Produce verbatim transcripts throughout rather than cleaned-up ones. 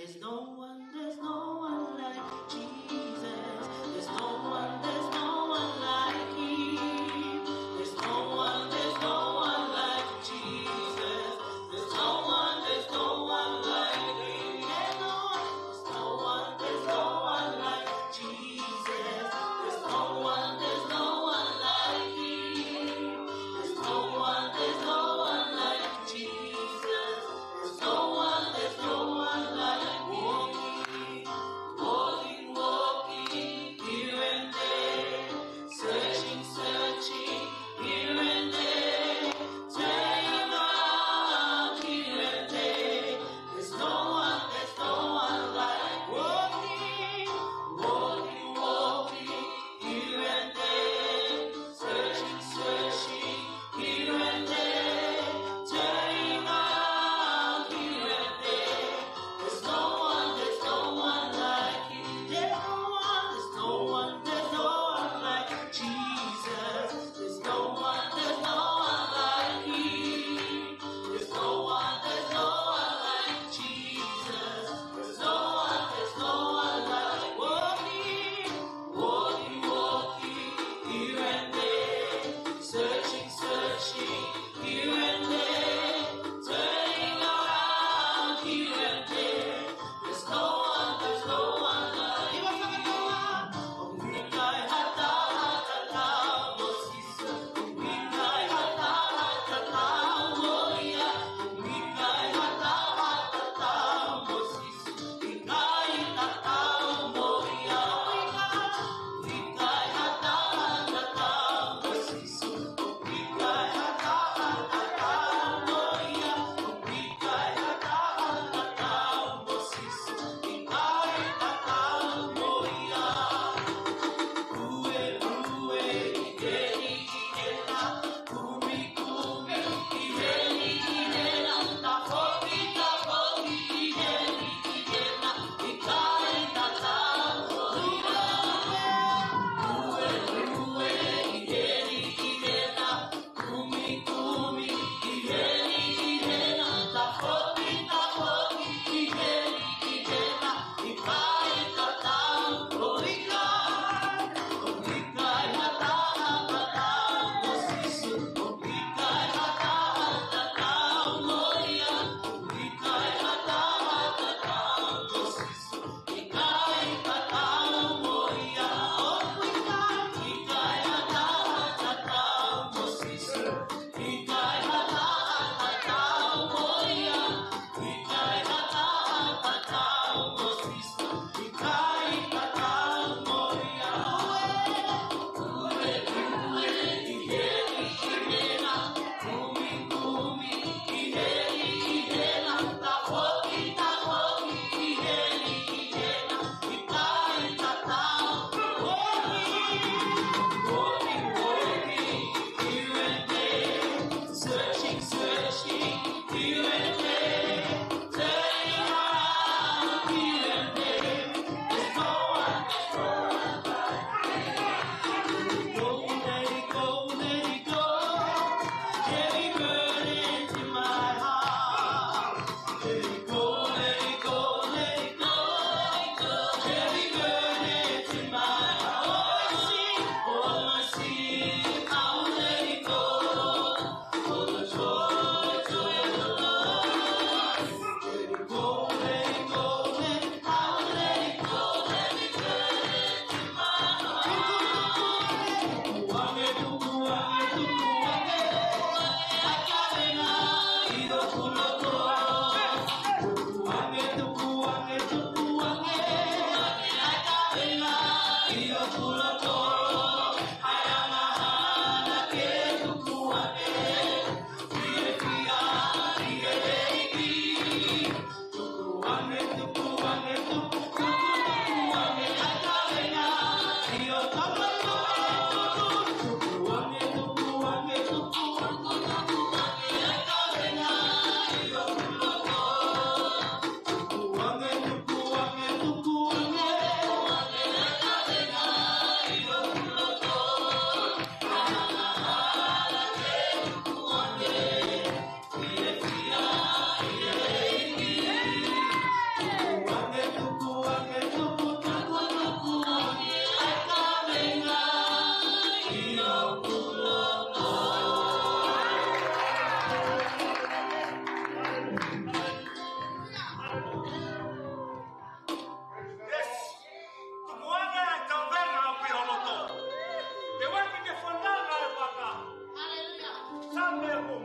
There's no one, there's no one like Jesus. There's no one, there's no one like him. There's no one, there's no one like Jesus. There's no one, there's no one like him. Yeah, Lord. There's no one, there's no one like Jesus. There's no one, there's no one like him. There's no one, there's no one like Jesus. There's no one, there's no one like him.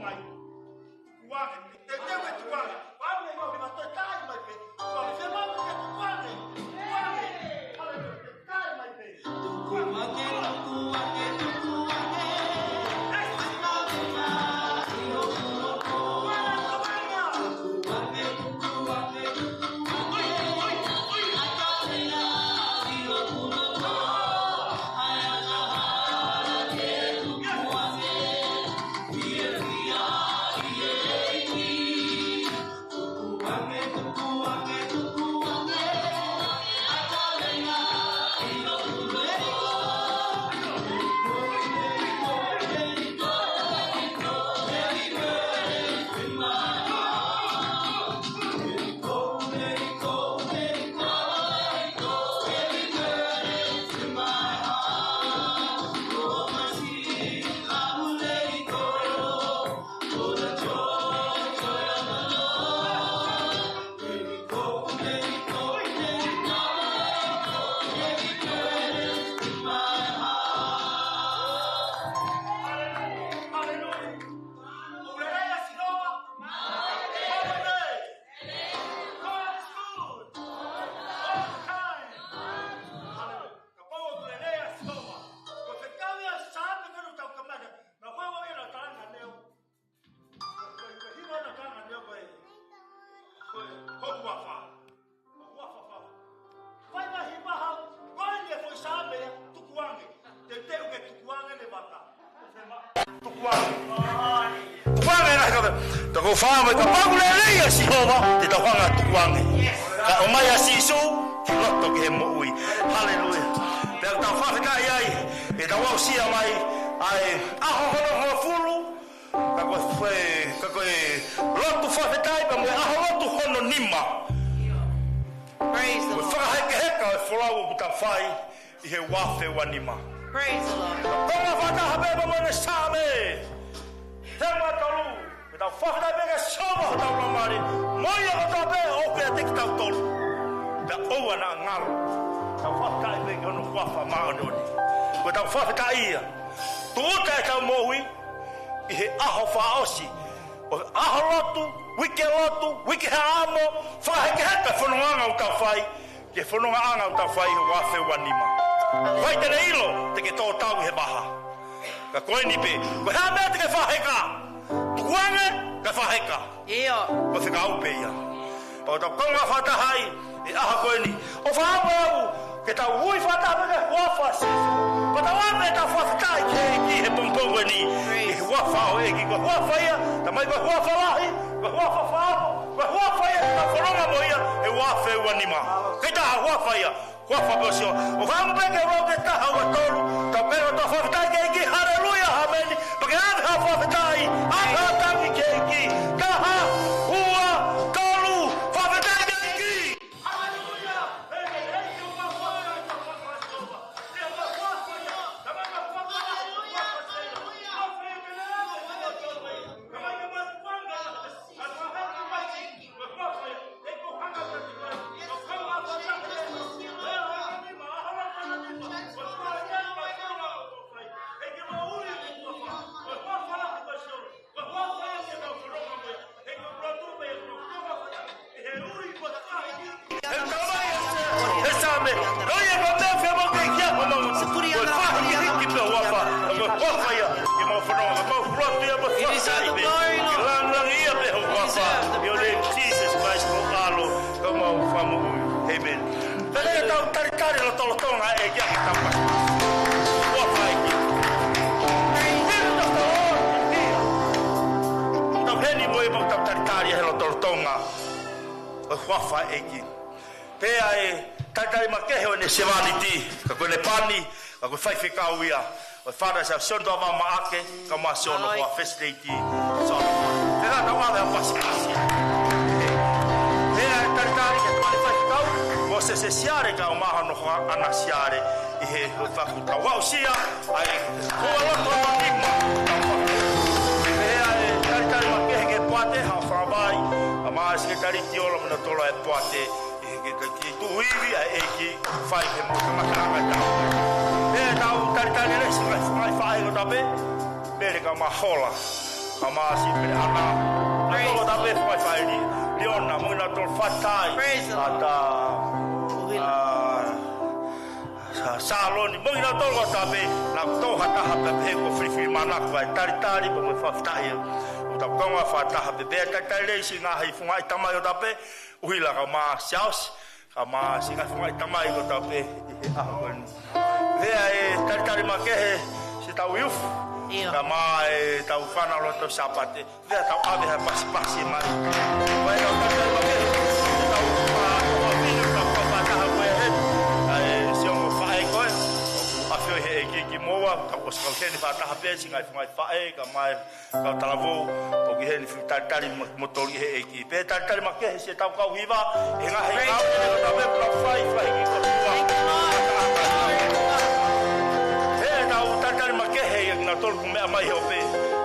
Tukuange, te te me tukuange. Pau ne mau ni ma toe tai mai pē. Tukuange, se mau ke tukuange. Tukuange. Haleluia, te tai mai pē. Tukuange, tukuange, tukuange. Kapau ʻoku lelei ʻa Sihova, ko e fekau ia ʻa Saame ko ē ʻoku tau kamata. Naʻa ku ʻilo ʻa e talanga neu. Ko e, ko e hiva ʻa e talanga neu ko e, ko e, ko e huafa. Ko e huafa fa. Fai mai hiva hau, ko eni e foʻi Saame ia, tukuange. Teuteu ke tukuange ʻene vaka. Tukuange. Tukuange ʻa e kape. Tau ko fā mai kapau ʻoku lelei ʻa Sihova, te tau hanga ʻo tukuange. Kae ʻomai ʻa Sīsū ki loto ki he moʻui. Haleluia. Pea tau fakafetaʻi ai, ʻetau aʻusia mai ʻa e ʻaho hono hongofulu, ka ko e, ka ko e lotu fakafetaʻi, pea mo e ʻaho lotu hono nima. Praise the Lord. Ko e fakahekeheka ʻo e folau ʻoku tau fai ʻi he ua afe ua nima. Praise the Lord. Tau fakataha pē mo ʻene Saame. Tau tolu. Ke tau fakataha pē kia Sihova hotau Laumālie. Mo ia kotoa pē ʻoku ʻiate kitautolu. Pea ʻoua naʻa ngalo. Tau fakataha pē ki hono huafa māʻoniʻoni. Ko ʻetau fakataha ia. Tūʻuta ʻetau moʻui ʻi he ʻaho fakaʻosi ʻo e ʻaho lotu, uike lotu, uike haʻamo, fakahekeheka e fonongaʻanga ʻoku tau fai. Ke fonongaʻanga ʻoku tau fai he ua afe ua nima. Fai te ne ʻilo, te ke tō tau he vaha. Ka ko eni pē, ko e hā e meʻa te ke fakaheka? Tukuange, kae fakaheka. ʻIo. Ko e fekau pē ia. Pea tau konga fakataha ai, ʻi he ʻaho ko eni. ʻOfa atu au, ke tau ui fakataha pē ki he huafa ʻo Sīsū. Pea tau ʻave ʻetau fakafetaʻi ki he ʻEiki he pongipongi ko eni. Praise. ʻI he huafa ʻo e ʻEiki, ko e huafa ia, Tamai ko e huafa lahi, ko e huafa fakaʻaho, ko e huafa ia, ke tau fononga mo ia, he ua afe ua nima. Kei taha huafa ia, huafa pē ʻo Sihova. ʻOfa atu pē ke lau ke taha ua tolu, tau pehē ʻo tau fakafetaʻi ki he ʻEiki, haleluia, ʻāmeni. Pea ke ʻave ha fakafetaʻi, ʻave ha tangi ki he ʻEiki. Taha, ua, tolu, fakafetaʻi ki he ʻEiki. He Saame, ko ia ko e meʻa fiemaʻu ke ʻi ai homau. Ko e fakahikihiki pē huafa, ko e huafa ia, ke mau fononga, mau huafa ia, mau fakahikihiki. Ke langilangiʻia pē ho huafa, ʻi he huafa ʻo Jesus Christ ko ho ʻAlo, ko homau Fakamoʻui. ʻĀmeni. Pea ke tau talitali lotolotonga e kia ke tau pasi. Huafa ʻEiki. Tau heni mo e mau tau talitali he lotolotonga. ʻO e huafa ʻEiki. Pea ʻe talitali makehe ʻo ʻene sevāniti, ka ko ʻene pani, ka ko e faifekau ia, ʻo e Father Siaosi Siono Toʻavamaʻake, kae ʻumaʻā Siono Aloe. Hoa First Lady, Siono. Pea tau ʻave ha pasipasi. Pea ʻe talitali ke pani faifekau, Mōsese Siale, kae ʻumaʻā hono hoa ʻAna Siale, ʻi he fakatau aʻusia, ʻa e kua lotu ʻa e nima. Pea ʻe talitali makehe ki he poate, ha fakavai, ʻa e Sekelitali Tiola mo e tolo e poate, ʻi he ke kai ki tuʻu ivi ʻa e ʻEiki, fai he mo tangata anga tau. Pea tau talitali lesi, ngaahi, ngaahi faʻahinga tape, Pele kae ʻumaʻā Hola. Kamasi pele ana. Praise the Lord. Tau tape fai fai ni. Liona, mo ina tol fatai. Praise the Lord. Ata, Uhila. Ah, Sa-, Saloni, mo ina tol ko tape. Na to hata hata pe ko fili fili mana ko ai. Tali tali, mo me fa fatai. Uta konga fa taha pe. Pe tali tali le si ngaahi funga ʻi tamai ʻo tape. Uhila ka ma siaosi. Ka ma si ngaahi funga ʻi tamai ko tape ʻi he ʻaho ko eni. Pea ʻe talitali makehe siʻetau youth. ʻIo. Ka ma ʻetau fānau lotu Sāpate. Pea tau ʻave ha pasipasi mai. Ko e tau talitali makehe siʻetau fānau, tau fānau, tau fānau ko e heni. ʻA e sio mo faʻē ko ē. ʻOku ʻafio ʻi he ʻEiki kimoua, tau ʻosi kau heni fa taha pe si ngaahi funga ʻi faʻē, ka ma e kau talavou, ʻoku ʻi heni fiu talitali mo, mo toli he ʻEiki. Pea talitali makehe siʻetau kau hiva, he ngaahi ngāue ʻe tape kula fai, fai ki ko tua. Thank you, Lord. He tau talitali makehe ia na tolu ku meʻa mai he ope.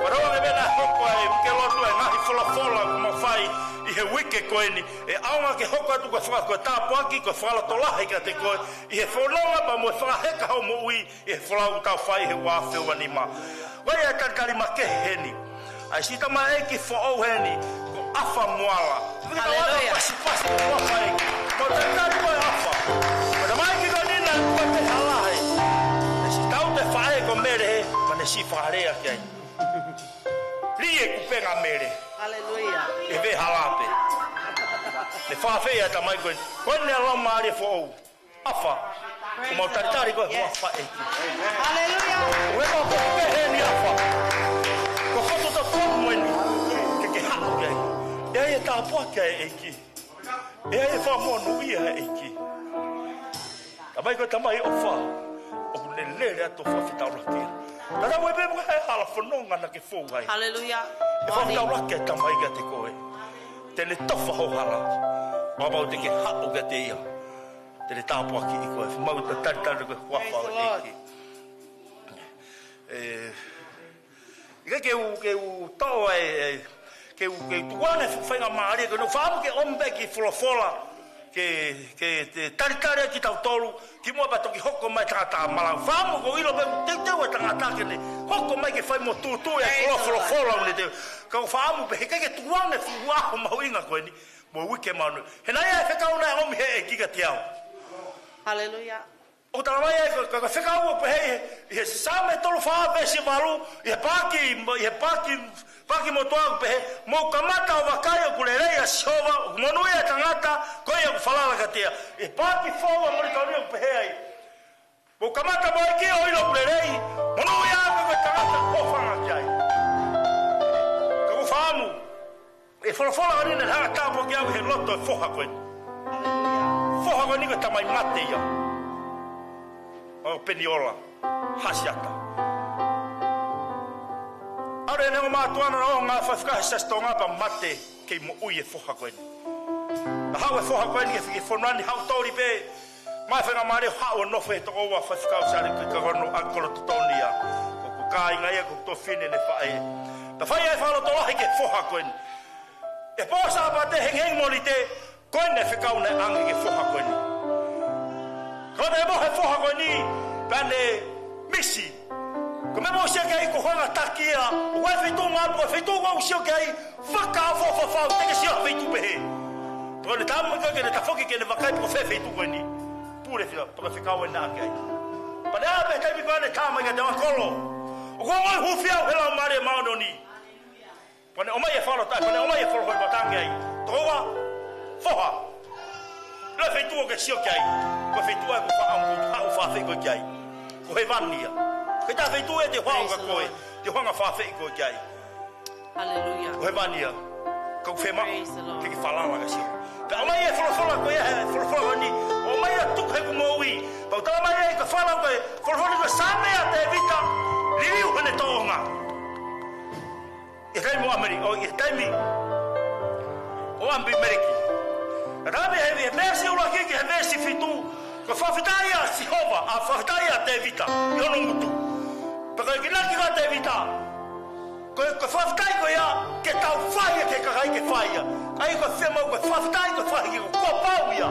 Parau ange mena hoko ai, ke lotu ai ngaahi folofola kuo mafai ʻi he uike ko eni. ʻE ʻaonga ke hoko atu ko e faka-, ko e tāpuaki, ko e fakalotolahi kiate koe. ʻI he fononga pea mo e fakaheka hoʻo moʻui, ʻi he folau tau fai he ua afe ua nima. Ko ia e talitali makehe heni. ʻA e siʻi tamaiki foʻou heni, ko ʻAfa Moala. Haleluia. Pasi, pasi, ko ʻAfa ē. Ko e talitali ko e ʻAfa. Ko e tamaiki ko eni naʻe pate hala he. ʻE siʻi tau te faʻē ko Mele he, ma ne siʻi fakalea ki ai. Lī e kupenga Mele. Haleluia. ʻE ve hala pe. Ne fafei ʻa e tamaiki ko eni. Ko eni ʻa e laumālie foʻou. ʻAfa. Praise the Lord. Ko mau talitali ko e huafa ʻEiki. Hallelujah. ʻOku ʻikai ko e pehē ni ʻAfa. Ko e foto totonu eni. Ke ke haʻu ki ai. ʻE ʻi ai e tāpuaki ʻa e ʻEiki. ʻE ʻi ai e fakamonūʻia ʻa e ʻEiki. Tamai ko e tamai ʻofa. ʻOku lelele atu fakafetaulaki. Tatau ai pē mo e hala fononga naʻa ke fou ai. Hallelujah. ʻE fakafetaulaki e tamai kiate koe. Te ne tofa ho hala. Pea mau te ke haʻu kiate ia. Te ne tāpuakiʻi koe. Mau te talitali ko e huafa ʻo e ʻEiki. Praise the Lord. ʻE, ʻikai ke u, ke u toʻo e, e, ke u, ke u tukuange e faingamālie, ke u fakaʻamu ke ʻomi pē kiʻi folofola, ke, ke te talitali ʻa kitautolu, kimuʻa pea toki hoko mai tangata malau. Fakaʻamu ko e ʻilo pē ʻoku teuteu e tangata ke ne hoko mai ke fai mo tūtū e folofola ʻoku ne teu. Ka u fakaʻamu pē, heʻikai ke tukuange e fuʻu ʻaho mahuʻinga ko eni. Mo e uike mahuʻinga. He naʻe ʻi ai e fekau naʻe ʻomi he ʻEiki kiate au. Hallelujah. ʻOku talamai ai ko e, ko e, ko e fekau ʻoku pehē ʻi he, ʻi he Saame tolu fā veesi valu, ʻi he paaki, ʻi he paaki, paaki motuʻa ʻoku pehē, mou kamata ʻo vakai ʻoku lelei ʻa Sihova, ʻoku monūʻia e tangata, ko ia ʻoku falala kiate ia. ʻI he paaki fou ʻa Molitoni ʻoku pehē ai. Mou kamata mo e ʻEiki ʻo ʻilo ʻoku lelei, monūʻia ʻa e tangata ʻoku hanga ki ai. Ka u fakaʻamu, e folofola ko eni naʻe hanga tāpuakiʻi au he loto e foha ko eni. Foha ko eni ko e tamai mate ia. ʻO Peniola, Hasiata. ʻAlu ʻene ongo mātuʻa naʻa nau ō ngāue fakafaifekau he Siasi Tonga pea mate kei moʻui e foha ko eni. Naʻe haʻu e foha ko eni ki he fonua ni haʻu toli pē. Mai fenga mare haʻu ʻo nofo he tokoua faifekau Siasi ko e kau ʻAkolo Totonia. Ko ʻeku kāinga ia ko e tuofefine ʻene faʻē. Naʻe fai ai e fakalotolahi ki he foha ko eni. ʻI he pō Sāpate hengihengimolite, ko eni e fekau naʻe ʻange ki he foha ko eni. Ko ʻene mohe e foha ko eni, pea ne misi. Ko e meʻa ʻoku sio ki ai ko e hanga taki ia, ʻoku ʻi ai e feituʻu mapu, ko e feituʻu ʻoku sio ki ai, fakaʻofoʻofa fau, te ke sio ha feituʻu pehē. Ko ʻene tama ka ke ne tafoki ke ne vakai pe ko fē feituʻu ko eni. Pule fila, pe ko e fekau ʻe ʻange ai. Pea ne ʻā pē taimi ko ē ne tā mai kiate au ʻAkolo. ʻOku ou ongoʻi hūfia au he Laumālie Māʻoniʻoni. Pea ne ʻomai e falo tai, pea ne ʻomai e falo hoi matangi ai. Tokoua, foha. Lea feituʻu ʻoku ke sio ki ai. Ko e feituʻu ʻoku ou fakaʻamu ke u haʻu ʻo fakaafeʻi koe ki ai. Ko hēvani ia. ʻIkai ha feituʻu ʻe te u haʻu ka ko e, te u hanga ʻo fakaafeʻi koe ki ai. Hallelujah. Ko hēvani ia. Ka ʻoku fiemaʻu ke ke falala ka sio. Pea ʻomai e folofola ko ia, he folofola ko eni. ʻOmai ʻo tuku heʻeku moʻui. Pea u talamai ai ka fala ko e folofola ko e Saame ʻa Tēvita. Liliu heʻene tōʻonga. ʻI he taimi ʻo ʻAmeli-, ʻo, ʻi he taimi ʻo ʻAbimeleki. Ka taimi he, he veesi ʻuluaki ki he veesi fitu, ko e fakafetaʻi ʻa Sihova, ʻa e fakafetaʻi ʻa Tēvita, ʻi hono ngutu. Pea ko e kinautolu ʻa Tēvita, ko e, ko e fakafetaʻi ko ia, ke tau fai ia, ke kakai ke fai ia. ʻA ia ko e fiemaʻu, ko e fakafetaʻi, ko e fakaʻeiki, ko e pau ia.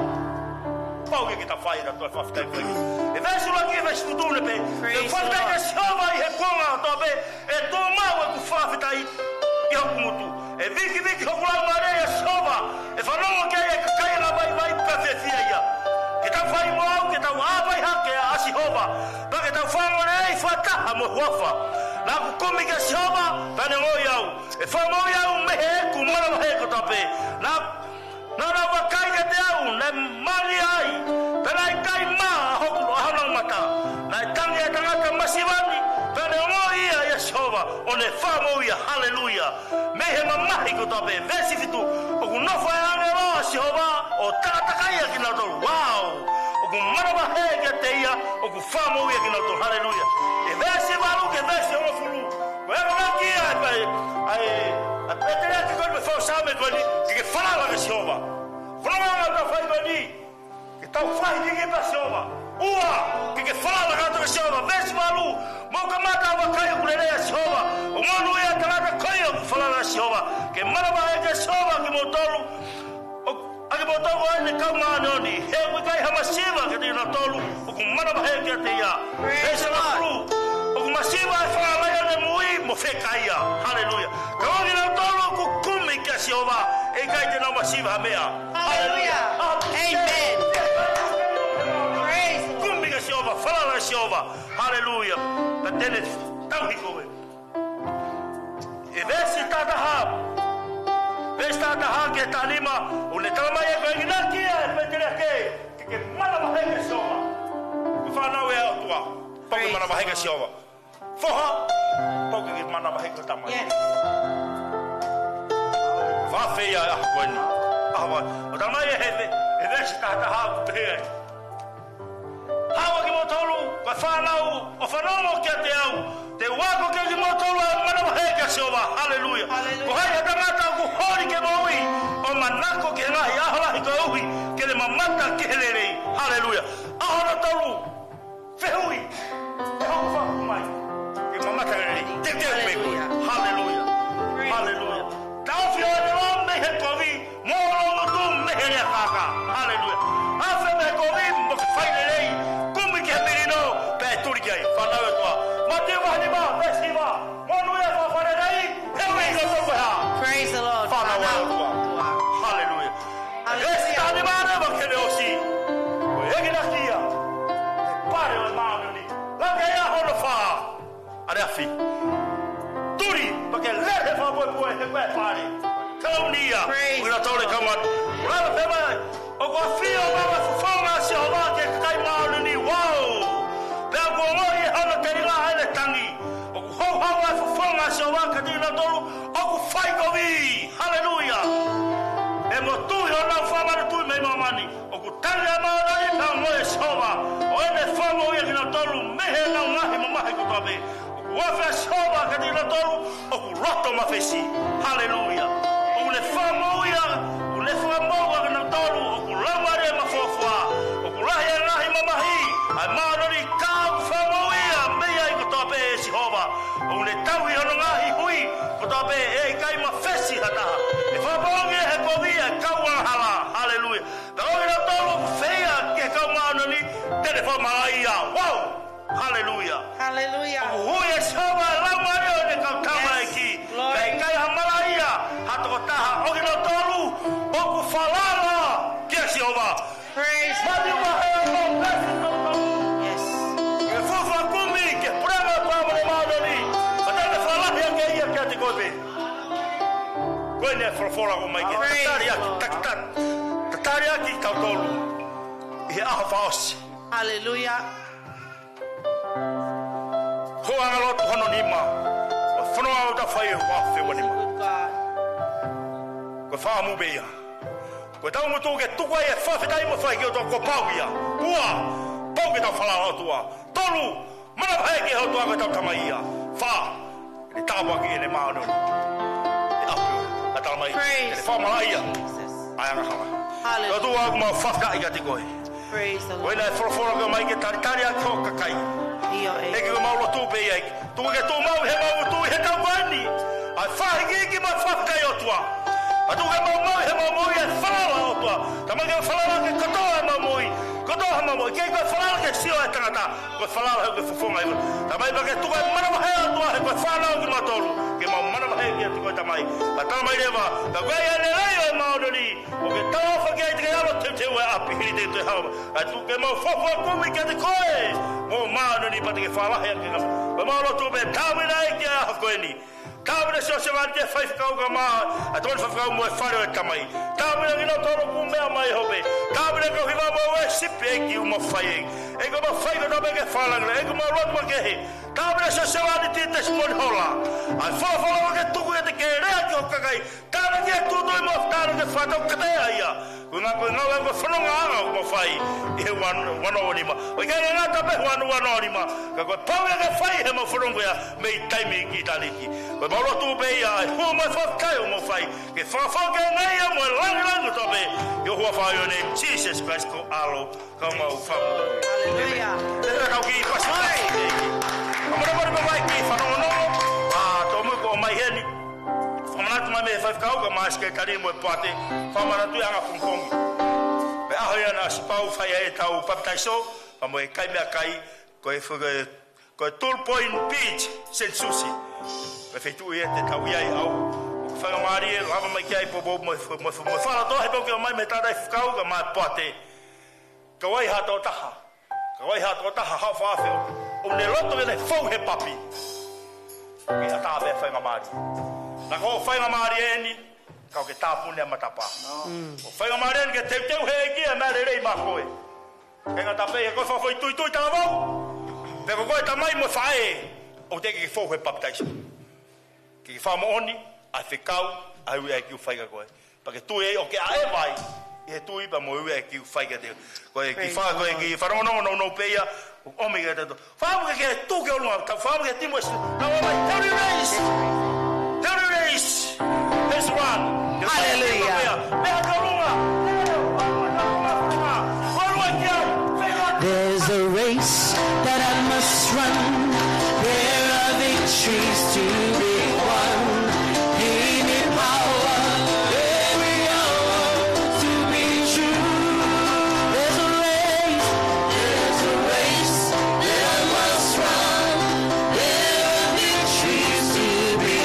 Pau ia ke tau fai ia, tau fakafetaʻi ko ia. He veesi ʻuluaki, he veesi fitu ne pehē, ko e fakafetaʻi ʻa Sihova ʻi he kuonga kotoa pē, ʻe tuʻu maʻu ʻeku fakafetaʻi. hoku ngutu. ʻE vikiviki hoku laumālie ʻia Sihova. ʻE fanongo ki ai ʻa e kakai anga vaivai pea fiefia ia. Ke tau fai mo au, ke tau ʻā vai hake ʻa Sihova. Pea ke tau fakaongoongoleleiʻi fakataha mo e huafa. Naʻa ku kumi kia Sihova, pea ne ongoʻi au. ʻE fakamoʻui au mei heʻeku manavahē kotoa pē. Naʻa Naʻa nau vakai kiate au, naʻe mangi ai, pea naʻe ʻikai mā ʻa hoku ʻaho ʻo e mata. Naʻe tangi ʻa e tangata masiva ni, pea ne ongoʻi ia ʻia Sihova, ʻo ne fakamoʻui ia. Haleluia. Mei he mamahi kotoa pē, veesi fitu, ʻoku nofo ʻa e ʻāngelo ʻa Sihova, ʻo takatakai ʻa kinautolu. Wow! ʻOku manavahē kiate ia, ʻoku fakamoʻui ʻa kinautolu. Haleluia. ʻI he veesi valu ki he veesi hongofulu. Ko e akonaki ia ʻa e, ʻa e, ʻa e pēteliake ko eni mo e fau Saame ko eni, ke ke falala kia Sihova. Ko e ʻuhinga ʻoku tau fai ko eni, ke tau fai ki he ʻEiki pē ʻa Sihova. Ua, ke ke falala kakato kia Sihova. Veesi valu, mou kamata ʻo vakai ʻoku lelei ʻa Sihova. ʻOku monūʻia ʻa e tangata ko ia ʻoku falala kia Sihova. Ke manavahē kia Sihova kimoutolu. ʻO, ʻa kimoutolu ʻa ʻene kau māʻoniʻoni, he ʻoku ʻikai ha masiva kiate kinautolu ʻoku manavahē kiate ia. Praise the Lord. Veesi hongofulu, ʻoku masiva ʻa e fanga laione mui mo fekaia. Haleluia. Ka ko kinautolu ʻoku kumi kia Sihova, ʻe ʻikai te nau masiva ha meʻa. Haleluia. Amen. Praise the Lord. Kumi kia Sihova, falala kia Sihova. Haleluia. Ka te ne tauhi koe. ʻI he veesi taha taha. Veesi taha taha ki he taha nima, ʻoku ne talamai ʻe ko e enginaki ia ʻa e pēteliake, ke ke manavahē kia Sihova. Ko e fānau ʻa e ʻOtua. Pau ke manavahē kia Sihova. Foha, pau ke ke manavahē ki hoʻo tamai. Yes. Fafeia ʻa ko eni. ʻA ko eni. ʻOku talamai ʻe he, he veesi taha taha ʻoku pehē ai. Haʻu ʻa kimoutolu, ko e fānau, ʻo fanongo kiate au. Te u ako kiate kimoutolu ʻa e manavahē kia Sihova. Haleluia. Haleluia. Ko hai ha tangata ʻoku holi ke moʻui, ʻo manako ki he ngaahi ʻaho lahi koeʻuhi ke ne mamata ki he lelei. Haleluia. ʻAho hono tolu, fehuʻi. Te u hoko fakaputu mai. Ke mamata ki he lelei. Teuteu pē koe. Haleluia. Haleluia. Praise the Lord. Haleluia. Taʻofi ʻa e lelei mei he kovi. Mo hoʻo loungutu mei he lea kākā. Haleluia. Afe mei he kovi mo ke fai lelei. Kumi ki he melino, pea ʻe tuli ki ai. Fānau ʻa e ʻOtua. Mātiu vahe nima, veesi hiva. Monūʻia ʻa e fanga fakalelei, he ʻoku ʻi loto ko e hā? Praise the Lord. Fānau ʻa e ʻOtua. Haleluia. Haleluia. Veesi taha nima leva ki he ʻosi. Ko e enginaki ia ʻa e pale ʻo e māʻoniʻoni. Lau ki ai ʻa hono fā. ʻAneafi. Tuli, pea ke lele fakapuepue he ko e pale. Kalauni ia. Praise. ʻOku ʻi loto ʻo e kaumātuʻa. Lava pē mai. ʻOku ʻafio ʻa e fofonga ʻo Sihova ki he kakai māʻoniʻoni. Wow. Pea ʻoku ongoʻi ʻe hono telinga ʻa ʻene tangi. ʻOku houhau ʻa e fofonga ʻo Sihova kiate kinautolu ʻoku fai kovi. Haleluia. ʻE motuhi honau fanga manatuʻi mei māmani. ʻOku tangi ʻa e māʻoniʻoni pea ongoʻi ʻe Sihova ʻo ʻene fakamoʻui ʻa kinautolu mei heʻenau ngaahi mamahi kotoa pē. ʻOku afe ʻa Sihova kiate kinautolu ʻoku loto mafesi. Haleluia. ʻOku ne fakamoʻui ʻa, ʻoku ne fakamoʻui ʻa kinautolu ʻoku laumālie mafoafoa. ʻOku lahi ʻa e ngaahi mamahi ʻa e māʻoniʻoni ka ʻoku fakamoʻui ia mei ai kotoa pē ʻe Sihova. ʻOku ne tauhi hono ngaahi hui kotoa pē, ʻe ʻikai mafesi ha taha. ʻE fakapoongi ʻe he kovi ʻa e kau angahala. Haleluia. Ka ko kinautolu ʻoku feia ki he kau māʻoniʻoni, te ne fakamalaʻia. Wow! Haleluia. Haleluia. ʻOku hui ʻe Sihova ʻa e laumālie ʻo ʻene kau tamaiki. Yes, Lord. Pea ʻikai ha malaʻia ha tokotaha ʻo kinautolu ʻoku falala kia Sihova. Praise Mātiu vahe ono, veesi tolu tolu. Yes. Ke fuofua kumi ki he puleʻanga ʻo e ʻOtua mo ʻene māʻoniʻoni, pea te ne fakalahi ʻaki ia kiate koe pē. Ko eni ʻa e folofola ʻoku ʻomai ke Praise tatali ʻaki, the Lord. Taki, taki, tatali ʻaki kitautolu ʻi he ʻaho fakaʻosi. Haleluia. Ko e anga lotu hono nima. Ko e fononga ʻoku tau fai ʻi he ua afe ua nima. Good God. Ko e fakaʻamu pē ia. Ko ʻetau ngutu ke tuku ai e fakafetaʻi mo e fakafeʻiloaki ki he ʻOtua kuo pau ia. Ua, pau ke tau falala ki he ʻOtua. Tolu, manavahē ki he ʻOtua ko ʻetau Tamai ia. Fā, ʻe tāpuakiʻi ʻene māʻoniʻoni. ʻE ʻapi ʻo ka tala mai. Praise ʻEne fakamalaʻia. Jesus. ʻA e angahala. Hallelujah. ʻOtua ʻoku mau fakafetaʻi kiate koe. Praise the Lord. Ko ena ʻa e folofola ʻoku ʻomai ke talitali ʻaki hoʻo kakai. ʻIo, ʻEiki. ʻEiki ʻoku mau lotu pē ia ʻEiki. Tuku ke tuʻu maʻu ʻi heʻemau ngutu ʻi he taʻu ko eni ʻa e fakaikiiki mo e fakafetaʻi ʻOtua. Pea tuku ke maʻu maʻu ʻi heʻemau moʻui ʻa e falala ʻOtua. Talamai ke falala ke kotoa ʻemau moʻui. Kotoa ʻemau moʻui. ʻIkai ko e falala ke sio ʻa e tangata. Ko e falala he ko e fofonga ʻo e ʻOtua. Talamai pea ke tuku ʻa e manavahē ʻOtua he ko e fānau kimautolu. Ke mau manavahē Kiate koe Tamai. Ka tala mai leva, ka ko e ʻa e lelei ʻo e māʻoniʻoni, ʻoku ke talaʻofa ki ai te ke ʻalu ʻo teuteu ʻa e ʻapi hili te ke toe haʻu mai. Kae tuku ke mau fuofua kumi kiate koe, mo māʻoniʻoni pea te ke fakalahi ange ki ai. Ko ʻemau lotu pē, tāpuekina ʻEiki ʻa e ʻaho ko eni. Tāpuekina Siosiua Vani te faifekau kae ʻumaʻā ʻa e tokoni faifekau mo e fale ʻo e Tamai. Tāpuekina kinautolu ʻoku meʻa mai ʻi he hope. Tāpuekina kau hiva mo e worship ʻEiki ʻoku mau fai ʻEiki. ʻEiki ʻoku mau fai kotoa pē ke fakalahi, ʻEiki ʻoku mau lotu makehe. Tāpuekina Siosiua Vani te testimony hola. ʻA e folofola ʻoku ke tuku ia te ke lea ki ho kakai. Tāpuekina ke tuʻu mo tāpuekina ke fakatau kiate ia. Ko e ngaahi, ko e ngaahi, ko e fononga ʻoku mau fai ʻi he one, one oh one nima. ʻOku ʻikai ke ngata pē one, one oh one nima. Ka ko e pau ia ke fai ʻi heʻemau fononga ia mei taimi ki taimi. Ko ʻemau lotu pē ia ʻa e hū mo e fakafetaʻi ʻoku mau fai. Ke fakafoki ange ia mo e langilangi kotoa pē. ʻI ho huafa ʻoku ʻi ho name, Jesus Christ ko ho ʻAlo. Ka mau fakamolemole. Haleluia. Te tau kau ki he pasi. Ka molemole pē mai ki he fanongonongo. ʻA, tōmui ko mai heni. Fakamanatu mai mei he faifekau kae ʻumaʻā e sekelitali mo e poate. Fakamanatu ʻi he anga pongipongi. Pea ʻaho ia naʻa siʻi pau fai ai ʻetau papitaiso. Pea mo e kai meʻakai. Ko e fu-, ko e, ko e Tall Point Beach, Saint Lucie. Ko e feituʻu ia te tau ʻi ai ʻo faingamālie, lava mai ki ai popo mo e fu-, mo e fu-, mo e fala toa he pau ke mai mei he tala faifekau kae ʻumaʻā e poate. Ka ʻi ai ha tokotaha. Ka ʻi ai ha tokotaha haʻu fafeo. ʻOku ne loto ke ne fou he papi. Ke ʻatā pē faingamālie. Naʻa ko e faingamālie eni, ka ʻoku ke tāpuni ʻa e matapā. ʻOku faingamālie eni ke teuteu he ʻEiki ʻa e meʻa lelei maʻa koe. Ke ngata pē, ko e fakafoʻituitui talavou. Pe ko koe tamai mo e faʻē, ʻoku teʻeki ke fou he papitaiso. Ke ke fakamoʻoni, ʻa e fekau, ʻa e ui ʻa e ʻEiki ʻoku fai kia koe. Pea ke tui ai ʻoku ke ʻaʻeva ai, ʻi he tui pea mo e ui ʻa e ʻEiki ʻoku fai kiate koe. Ko e kiʻi fa-, ko e kiʻi fanongonongo nounou pē ia, ʻomi kiate koe. Fakaʻamu ke ke tuʻu ki ʻolunga, tau fakaʻamu ke timu esi. Tau ʻomai, Terry Race. Terry Race. His run. Hallelujah. Meʻa ki ʻolunga. There's a race that I must run. There are victories to be won. Give me power every hour to be true. There's a race, there's a race that I must run. There are victories to be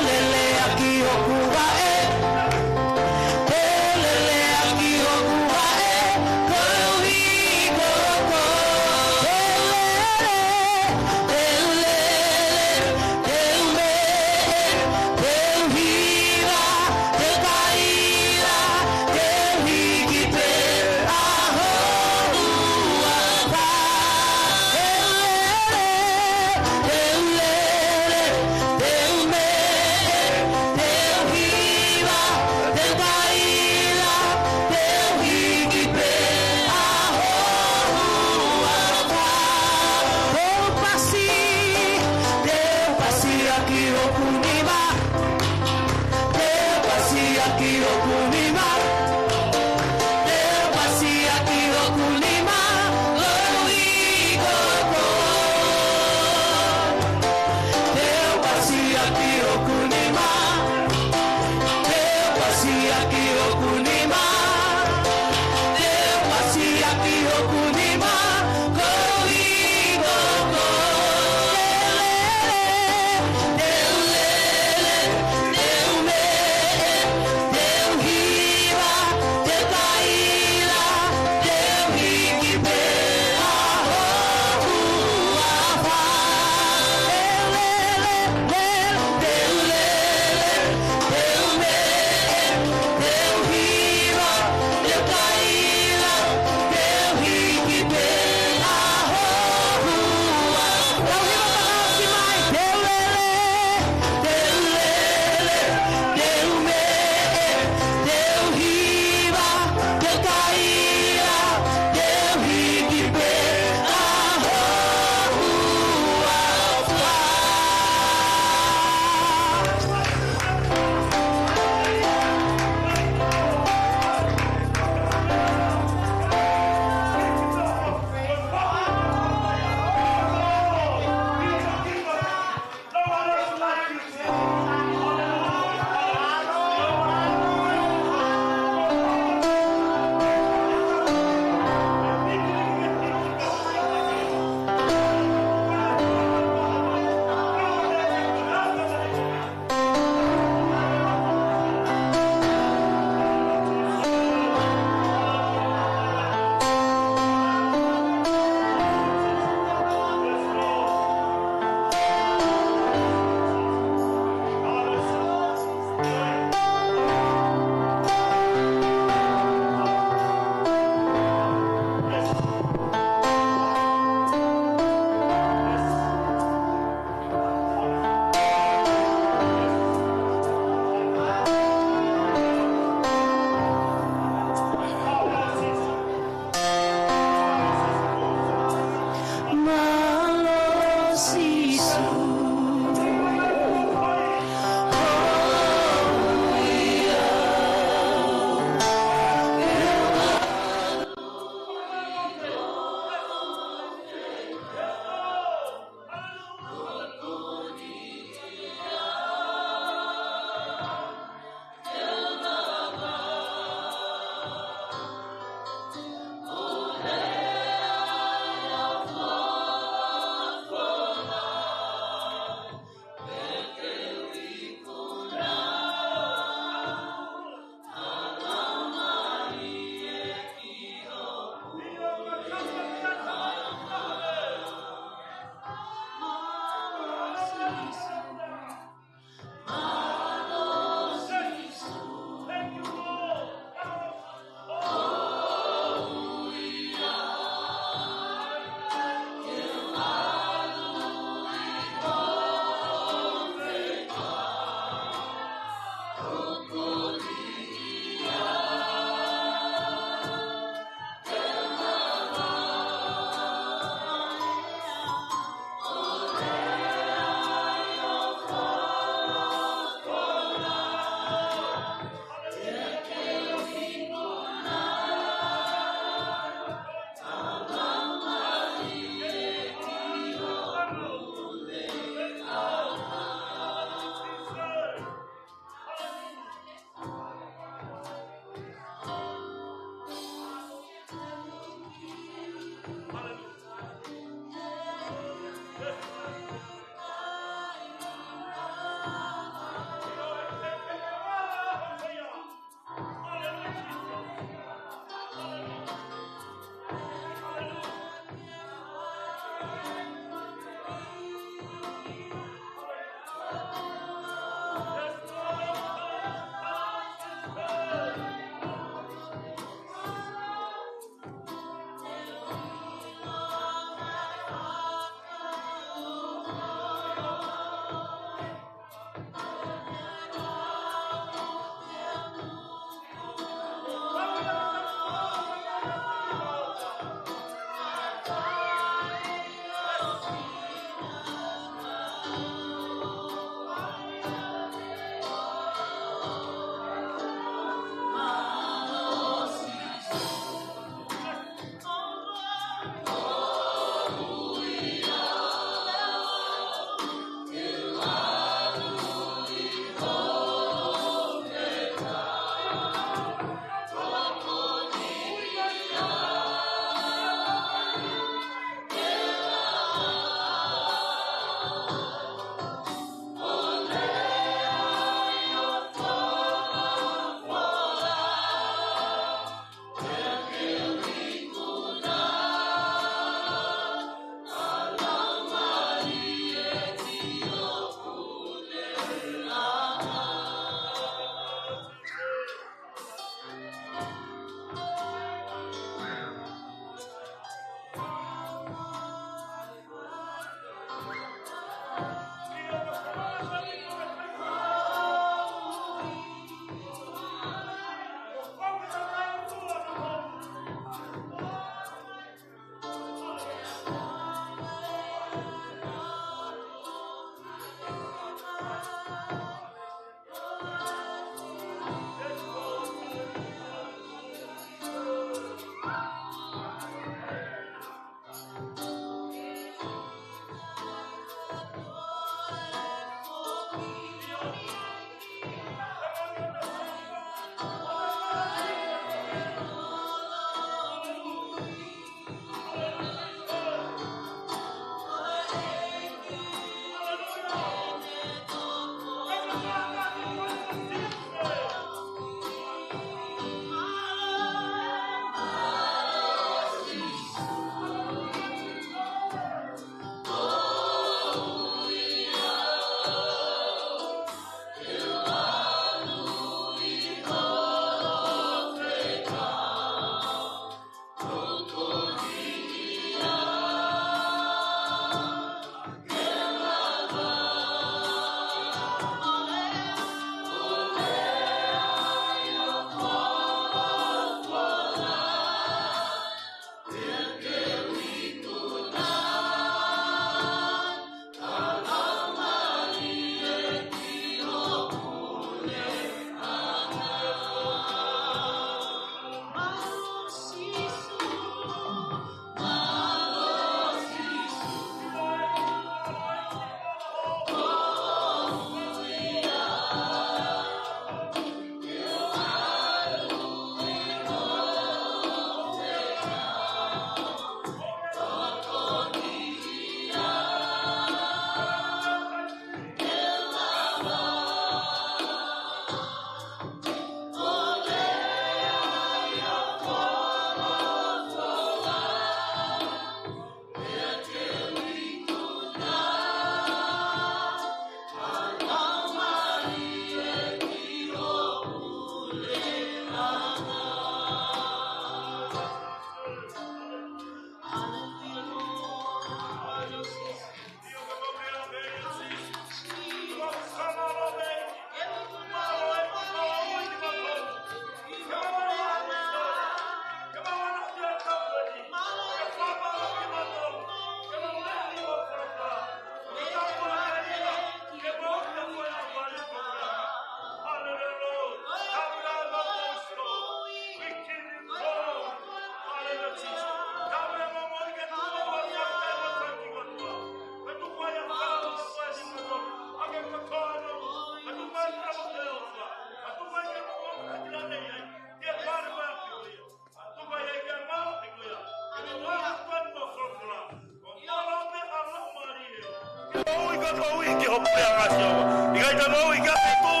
Moʻui ki ho puleʻanga, Sihova. ʻIkai te moʻui ki ha feituʻu,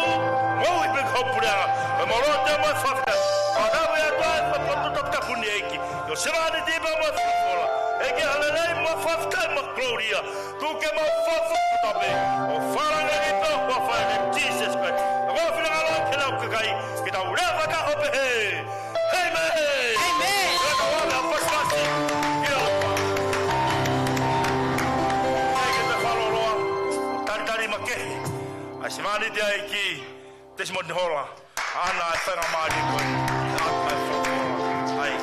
moʻui pē ki ho puleʻanga. Pea mau lotu mo e fakafetaʻi. Pea tau ia ʻOtua ʻi he potu toputapu ni, ʻEiki. ʻI ho sevāniti pē mo e folofola. ʻEiki, ha lelei mo e fakafetaʻi mo e kolōlia. Tuku ke mau fakafoki kotoa pē. ʻO fakalangaki pē ho huafa ʻi he Jesus Christ. ʻOku finangalo ke lau kakai. Ke tau lea fakaʻope he. ʻĒmeni. ʻĒmeni. Lea tau ʻave ʻa e pasipasi. Ia ʻofa. ʻEiki, te fakaloloa. Talitali makehe. ʻA e sevāniti ʻa e ʻEiki. Testimony Hola. ʻAna e faingamālie ko eni. ʻAna e faingamālie. ʻAi.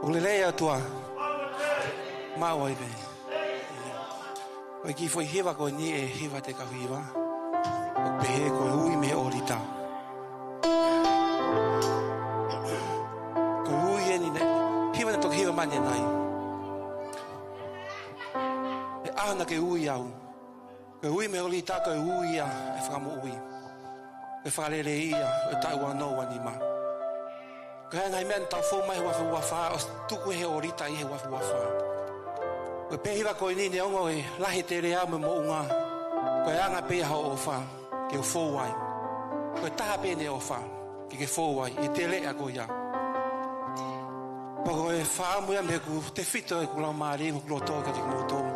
ʻOku lelei ʻa e ʻOtua. Maʻu ai pē. ʻOku ʻi ai e kiʻi foʻi hiva ko eni, ʻe hiva atu e kau hiva. ʻOku pehē ko e ui mei he ʻōlita. Ko e ui eni naʻe, hiva naʻe toki hiva mai ʻanenai. ʻE ʻaho naʻa ke ui au. Ko e ui mei he ʻōlita ko e ui ia ʻa e Fakamoʻui. Ko e Fakalelei ia ʻo e taʻu ua noa ua nima. Ko e ngaahi meʻa naʻa tau fou mai he uafe ua fā, ʻosi tuku ʻe he ʻōlita ia he uafe ua fā. Ko e pehē hiva ko eni, neongo e lahi e teleʻa mo e moʻunga, ko e anga pē ia hoʻo ʻofa ke u fou ai. Ko e taha pē ʻene ʻofa, ke ke fou ai, ʻi he teleʻa ko ia. Pea ko e fakaʻamu ia mei heʻeku tefito ʻeku laumālie mo hoku loto kiate kimoutolu.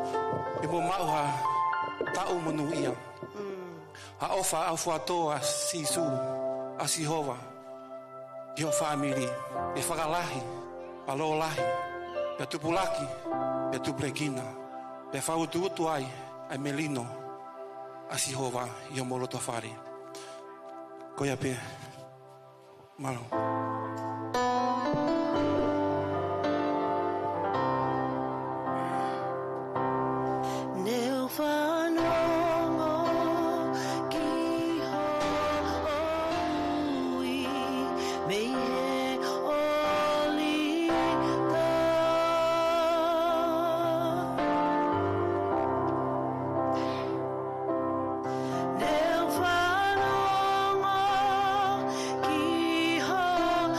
Ke mou maʻu ha taʻu monūʻia. Ha ʻofa ʻaufuatō ʻa Sīsū, ʻa Sihova, ki ho fāmili, ke fakalahi, pea lōlahi, pea tupulaki, pea tupulekina, pea fakautuutu ai ʻa e melino ʻa Sihova ʻi homou lotofale. Ko ia pē. Mālō. Ne u fanongo ki hoʻo ui mei he ʻōlita. Ne u fanongo ki hoʻo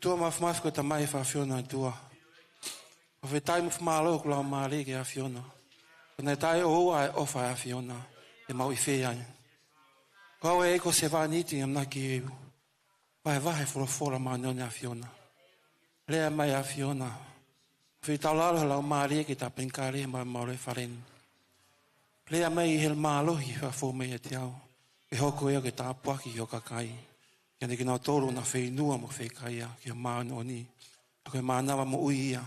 ʻOtua Māfimafi, ko e Tamai ʻa e ʻAfiona ʻOtua. ʻOku ou fakafetaʻi mo fakamālō ʻoku lau mālie ki he ʻAfiona. Ko e taimi ʻoku ʻoua ʻa e ʻofa ʻa e ʻAfiona ʻe mau ʻi fē ai. Ko au ʻa e sevāniti ʻamanaki ke u vahevahe e folofola māʻoniʻoni ʻa e ʻAfiona. Lea mai ʻAfiona. Fetaulalo he lau mālie ki he tapenekale mo e malu ʻo e fale ni. Lea mai ʻi he mālohi ʻoku fou mai ʻiate au. Ke hoko ia ko e tāpuaki ki ho kakai. Ke ne kinautolu ʻoku nau feinua mo fekaia ki he māʻoniʻoni. Ko e mānava moʻui ia,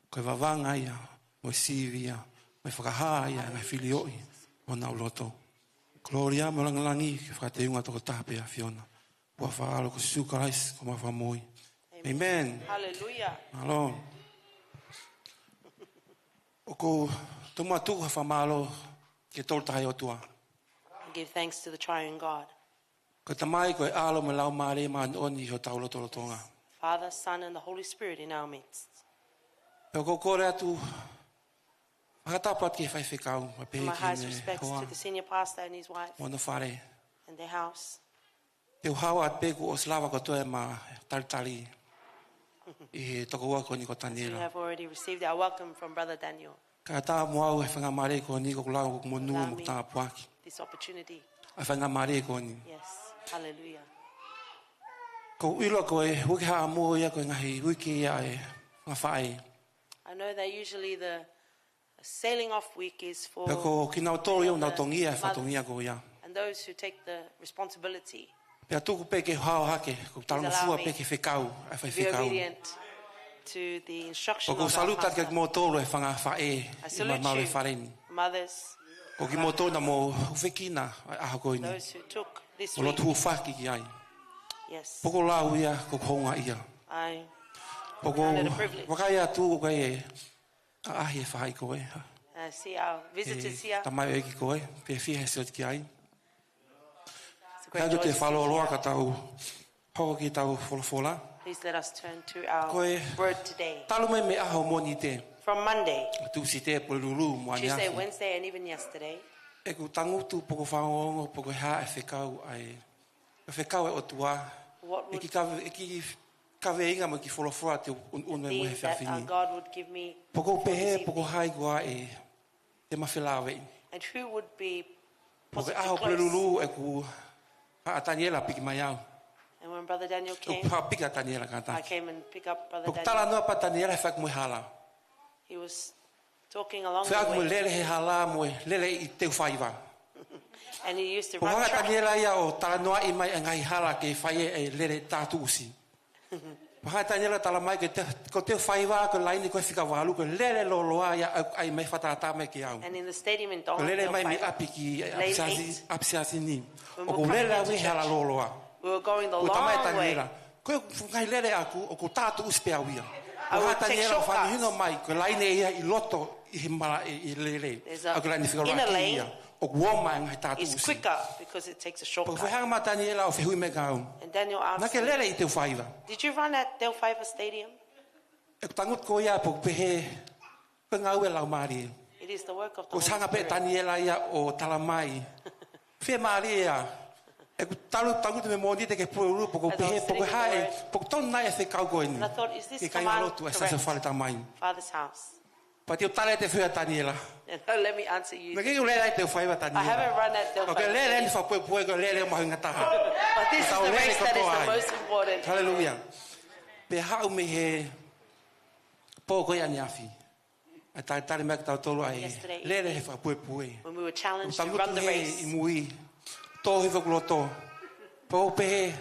ko e vavanga ia, mo e sivi ia, mo e fakahā ia ʻa e ngaahi filioʻi ʻo honau loto. Kolōlia mo e langilangi ke fakateunga tokotaha pē ʻa e ʻAfiona. Huafa ho ʻAlo ko Sīsū Kalaisi ko homau Fakamoʻui. ʻĒmeni. Hallelujah. Mālō. ʻOku ou tomuʻa tuku ha fakamālō ki he Tolu Tahaʻi ʻOtua. I give thanks to the Triune God. Ko e Tamai, ko e ʻAlo mo e Laumālie Māʻoniʻoni ʻi hotau lotolotonga. Father, Son, and the Holy Spirit in our midst. Pea ʻoku ou kole atu, fakatapu atu ki he faifekau, mo e pehē ki he hoa. And my highest respects to the senior pastor and his wife. Mo hono fale. And their house. Te u hao atu pē kuo ʻosi lava kotoa ʻema talitali ʻi he tokoua ko eni ko Taniela. We have already received our welcome from Brother Daniel. Kae ʻatā mo au e faingamālie ko eni, ko e lau ʻoku monū mo tāpuaki. Allow me this opportunity. ʻA e faingamālie ko eni. Yes. Hallelujah. ʻOku ou ʻilo ko e uike haʻamo ia ko e ngaahi uike ia ʻa e ngaahi faʻē. I know that usually the sailing off week is for the mothers. Pea ko kinautolu ia ʻoku nau tongia e fatongia ko ia. And those who take the responsibility. Pea tuku pē ke hao hake, ʻoku ou talangofua pē ki he fekau ʻa e faifekau. Please allow me to be obedient to the instruction of our pastor. ʻOku ou salute atu kiate kimoutolu e fanga faʻē, ʻi he malu ʻo e fale ni. I salute you, mothers. Ko kimoutolu naʻa mou hūfekina ʻa e ʻaho ko eni. Those who took this week. Mo lotu hūfaki ki ai. Yes. Pea ʻoku ou lau ia, ʻoku ou houngaʻia. I count it a privilege. Pea ʻoku ou vakai atu, ʻoku ʻi ai e ʻaʻahi e faʻahi ko ē. I see our visitors here. Tamaioʻeiki ko ē, pea fiha he sioti ki ai. It's a great joy to see you here. Kae ʻatā ke tau fakalōloa ka tau hoko ki heʻetau folofola. Please let us turn to our word today. Ko e talu mai mei he ʻaho Mōnite. From Monday. Tūsite, Pulelulu mo ʻaneafi. Tuesday, Wednesday, and even yesterday. ʻOku ou tangutu pea ʻoku ou fanongo pea ʻoku hā e fekau ʻa e, e fekau ʻa e ʻOtua. What would ʻEiki kave, ʻEiki kaveinga mo e kiʻi folofola te u ʻunuʻunu mo e efiafi ni. Theme that, uh, God would give me for this evening. Pea ʻoku ou pehē, pea ʻoku ʻi ai koā ʻe te ma felāveʻi. And who would be possibly close? Pea ko e ʻaho Pulelulu ʻoku haʻu ʻa Taniela piki mai au. And when Brother Daniel came, ʻOku ou piki ʻa Taniela kātaki. I came and pick up Brother Daniel. Pea ʻoku talanoa pē ʻa Taniela he fai mo e hala. He was talking along the way. Fai mo e lele he hala mo e lele ʻi he teu faiva. And he used to run track. Pea ʻoku hanga ʻe Taniela ia ʻo talanoaʻi mai e ngaahi hala ke fai e lele tātuʻusi. Pea hanga ʻe Taniela ʻo talamai ko e te-, ko e teu faiva ko e laine ko e fika valu, ko e lele lōloa ia ʻoku ʻai mai fakatātā mai kiate au. And in the stadium in Tonga, they'll fight. Ko e lele mai mei ʻapi ki, lane ʻapi siasi, eight. ʻApi siasi ni. When we're coming into church, ʻOku ou lele au he hala lōloa. We were going the long way. Pea ʻoku talamai ʻe Taniela, ko e ngaahi lele ʻaʻaku, ʻoku ou tātuʻusi pē au ia. I would take shortcuts. Pea hanga ʻe Taniela ʻo fakaʻuhinga mai, ko e laine ia ʻi loto ʻi he mala ʻi, ʻi he lele. There's a inner lane. ʻA ko e laine fika ʻuluaki ia. ʻOku ʻomai e ngaahi tātuʻusi. Is quicker because it takes a shortcut. Pea ʻoku fai hanga ʻe Taniela ʻo fehuʻi mai kiate au. And Daniel asked me, Naʻa ke lele ʻi he teu faiva? Did you run at Telfaiva Stadium? ʻOku ou tangutu ko ia pea ʻoku ou pehē, ko e ngāue ʻa e Laumālie. It is the work of the Holy Spirit. ʻOku ou hanga pē ʻe Taniela ia ʻo talamai. Fiemālie ia. ʻOku ou talu tangutu mei Mōnite ki he Pulelulu pea ʻoku ou pehē, As I was sitting in the word, pea ʻoku hā e, pea ʻoku tonu nai e fekau ko eni. And I thought, is this command correct? Ke ʻikai ha lotu ʻi he siasi fale tamai. Father's house. Pea te u tala atu e fehuʻi ʻa Taniela. And let me answer you. Naʻa ke ʻikai ke u lele ʻi he teu faiva, Taniela? I haven't run at Telfaiva. ʻOku ke lele ni fakapuepue ko e lele mahuʻinga taha. But this is the race that is the most important. Tau lele kotoa ai. Hallelujah. Pea haʻu mei he pō ko ia ʻaneafi. ʻA e talitali mai kiate kitautolu ʻa e lele he fakapuepue. Yesterday evening, when we were challenged to run the race, ʻOku ou tangutu he ʻi mui. Tō hifo ʻeku loto. Pea u pehē,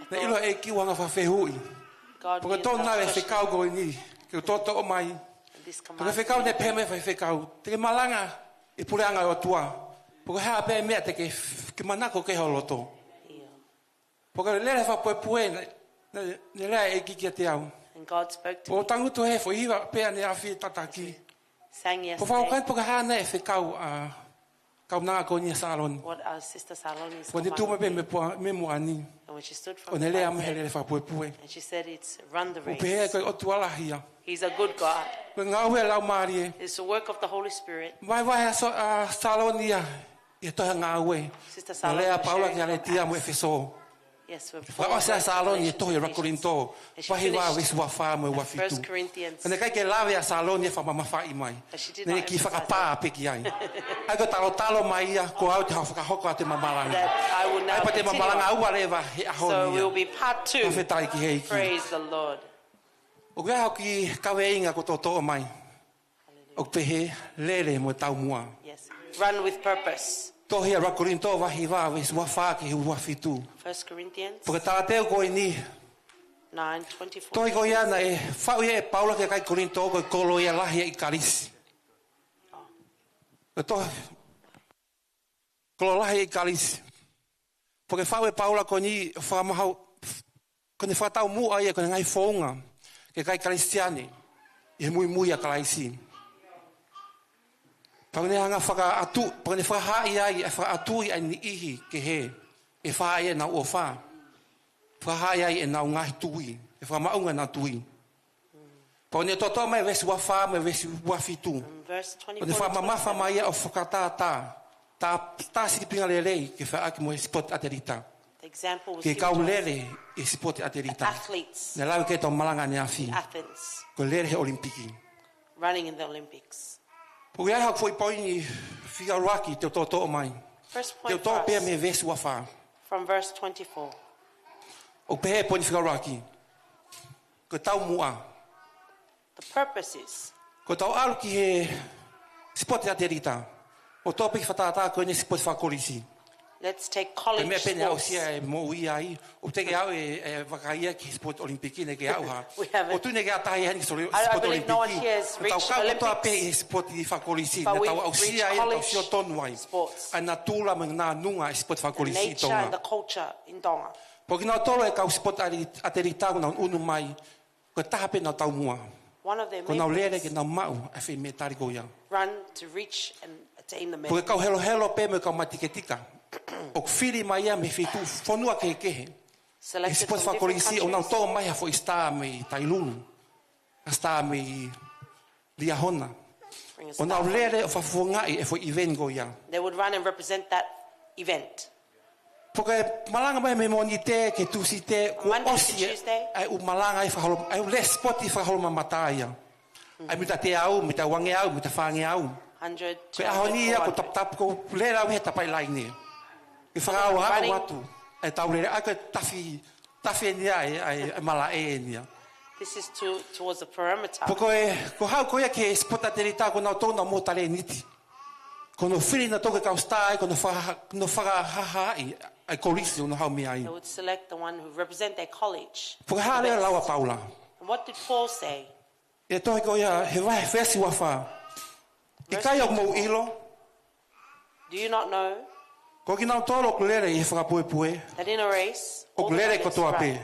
naʻe ʻilo ʻe he ʻEiki ʻeku hanga ʻo fakafehuʻi. God knew that I was questioning. Pea ʻoku tonu nai e fekau ko eni, ke u toʻotoʻo mai. And this command to me. Pea ko e fekau naʻe pehē mai ʻe he faifekau, te ke malanga ʻi he puleʻanga ʻo e ʻOtua. Pea ko e hā pē meʻa te ke, ke manako ki ai ho loto. Yeah. Pea ko e lele fakapuepue naʻe, naʻe, naʻe lea e ʻEiki kiate au. And God spoke to me. Pea ʻoku ou tangutu he foʻi hiva pē ʻaneafi tataki. As we sang yesterday. Pea u fakakaukau pe ko e hā nai e fekau ʻa e kaunanga ko eni ʻa Saloni. What our sister Saloni is talking about. Pea ko ʻene tuʻu mai pē mei pua-, mei muʻa ni. And when she stood from the front, ʻo ne lea mai he lele fakapuepue. And she said, "It's run the race." ʻOku ou pehē ko e ʻOtua lahi ia. He's a good God. Ko e ngāue ʻa e Laumālie. It's the work of the Holy Spirit. Vahevahe ʻa So-, ʻa Saloni ia ʻi he tohi Ngāue. Sister Saloni shares from Acts. Naʻe lea ʻa Paula ki ʻAlētia mo ʻEfesō. Yes, we're Fakaʻosi ʻa Saloni e tohi ʻa Kolinitō, vahe ua, veesi ua fā mo e ua fitu. First Corinthians. Naʻe ʻikai ke lave ʻa Saloni ʻo fakamamafaʻi mai. But she did not emphasize that. Naʻe kī fakapā pē ki ai. ʻA ia ko e talotalo mai ia, ko au te u fakahoko atu e malanga. That I will now continue. ʻA ia pea te malanga ua leva he ʻaho ni ia. So we will be part two. Fakafetaʻi ki he ʻEiki. Praise the Lord. ʻOku ʻi ai hoku kaveinga kuo toʻotoʻo mai. ʻOku pehē, lele mo e taumuʻa. Yes. Run with purpose. Tohi ʻa Kolinitō vahe ua, veesi ua fā ki he ua fitu. First Corinthians. Pea ko e talateu ko eni. Nine twenty-four. Tohi ko ia naʻe faʻu ia ʻe Paula ki he kakai Kolinitō, ko e kolo ia lahi ʻi Kalisi. Ko e tohi, kolo lahi ʻi Kalisi. Pea ko e faʻu ʻe Paula ko eni fakamahau, ko ʻene fakataumuʻa ia ki he ngaahi founga ki he kakai Kalisitiane ʻi he muimui ʻa Kalaisi. Pea ko ʻene hanga fakaʻatu, pea ko ʻene fakahaaʻi ai, ʻa e fakaʻatuʻi ʻa e niʻihi kehe, ʻe fai ai ʻenau ʻofa. Fakahaaʻi ai ʻenau ngaahi tui, ʻe fakamaʻunga ʻenau tui. Pea ko ʻene toʻotoʻo mai veesi ua fā mo e veesi ua fitu. From verse twenty-four to twenty-seven. Ko ʻene fakamamafa mai ia ʻo fakatātā, tā, tā sipinga lelei ke fai ʻaki mo e sipoti ʻatelita. The example was given to us. Ki he kau lele ʻi he sipoti ʻatelita. Athletes. Naʻe lave ki ai ʻetau malanga ʻaneafi. In Athens. Ko e lele he ʻOlimipiki. Running in the Olympics. Pea ʻoku ʻi ai haʻaku foʻi poini fika ʻuluaki te u toʻotoʻo mai. First point for us. Te u toʻo pē ia mei he veesi ua fā. From verse twenty-four. ʻOku pehē e poini fika ʻuluaki. Ko e taumuʻa. The purpose is. Ko ʻetau ʻalu ki he sipoti ʻatelita. ʻO toʻo pē ki he fakatātā ko eni sipoti fakakolisi. Let's take college sports. Ko e meʻa pē naʻe aʻusia e moʻui ai, ʻoku teʻeki ke aʻu e, e vaka ia ki he sipoti ʻOlimipiki, naʻe ʻikai ke aʻu ha. We haven't. ʻOku teʻeki ke ʻi ai ha taha ia heni ki he sipoti ʻOlimipiki. I, I believe no one here has reached Olympics. Naʻa tau kau kotoa pē ʻi he sipoti fakakolisi, naʻa tau aʻusia ia, naʻa tau sio tonu ai. But we've reached college sports. ʻA e natula mo e nānunga e sipoti fakakolisi ʻi Tonga. And the nature and the culture in Tonga. Pea ko kinautolu e kau sipoti ʻa-, ʻatelita ʻoku nau ʻunu mai, ko e taha pē ʻenau taumuʻa. One of their main things. Ko ʻenau lele ke nau maʻu ʻa e foʻi mētali ko ia. Run to reach and attain the medal. Pea ko e kau helohelo pē mo e kau matiketika. ʻOku fili mai ia mei he feituʻu fonua kehekehe. Selected from different countries. ʻI he sipoti fakakolisi ʻoku nau toʻo mai ha foʻi sitā mei Tailulu. Ha sitā mei Liahona. Bring a star from. ʻO nau lele ʻo fakafofongaʻi e foʻi event ko ia. They would run and represent that event. Pea ko e malanga mai mei Mōnite ki he Tūsite, kuo ʻosi e, Monday to Tuesday. ʻA e ʻū malanga ʻi he fakaholo-, ʻa e ʻū lele sipoti fakaholomamata ia. ʻA e mita teau, mita uangeau, mita fāngeau. Hundred, two hundred, four hundred. Ko e ʻaho ni ia ko e taputapu ko e lele au he tapaʻi laine. Ke fakaaʻu atu ʻa e tau lele, ʻa e ko e tafi, tafi eni ia ʻa e, ʻa e, ʻa e malaʻe eni ia. This is to, towards the perimeter. Pea ko e, ko e haʻu ko ia ki he sipoti ʻatelita ko ʻenau tō ʻenau moʻui talēniti. Ko hono fili nautolu ki he kau sitā ia, ko hono faka-, ko hono fakahāhāʻi ʻa e kolisi ʻoku nau haʻu mei ai. They would select the one who represent their college. Pea ko e hā e lea ʻa Paula? And what did Paul say? ʻI he tohi ko ia he vahe veesi ua fā. Verse twenty-four. ʻIkai ʻoku mou ʻilo? Do you not know? Ko kinautolu ʻoku lele ʻi he fakapuepue. That in a race, all the runners run. ʻOku lele kotoa pē.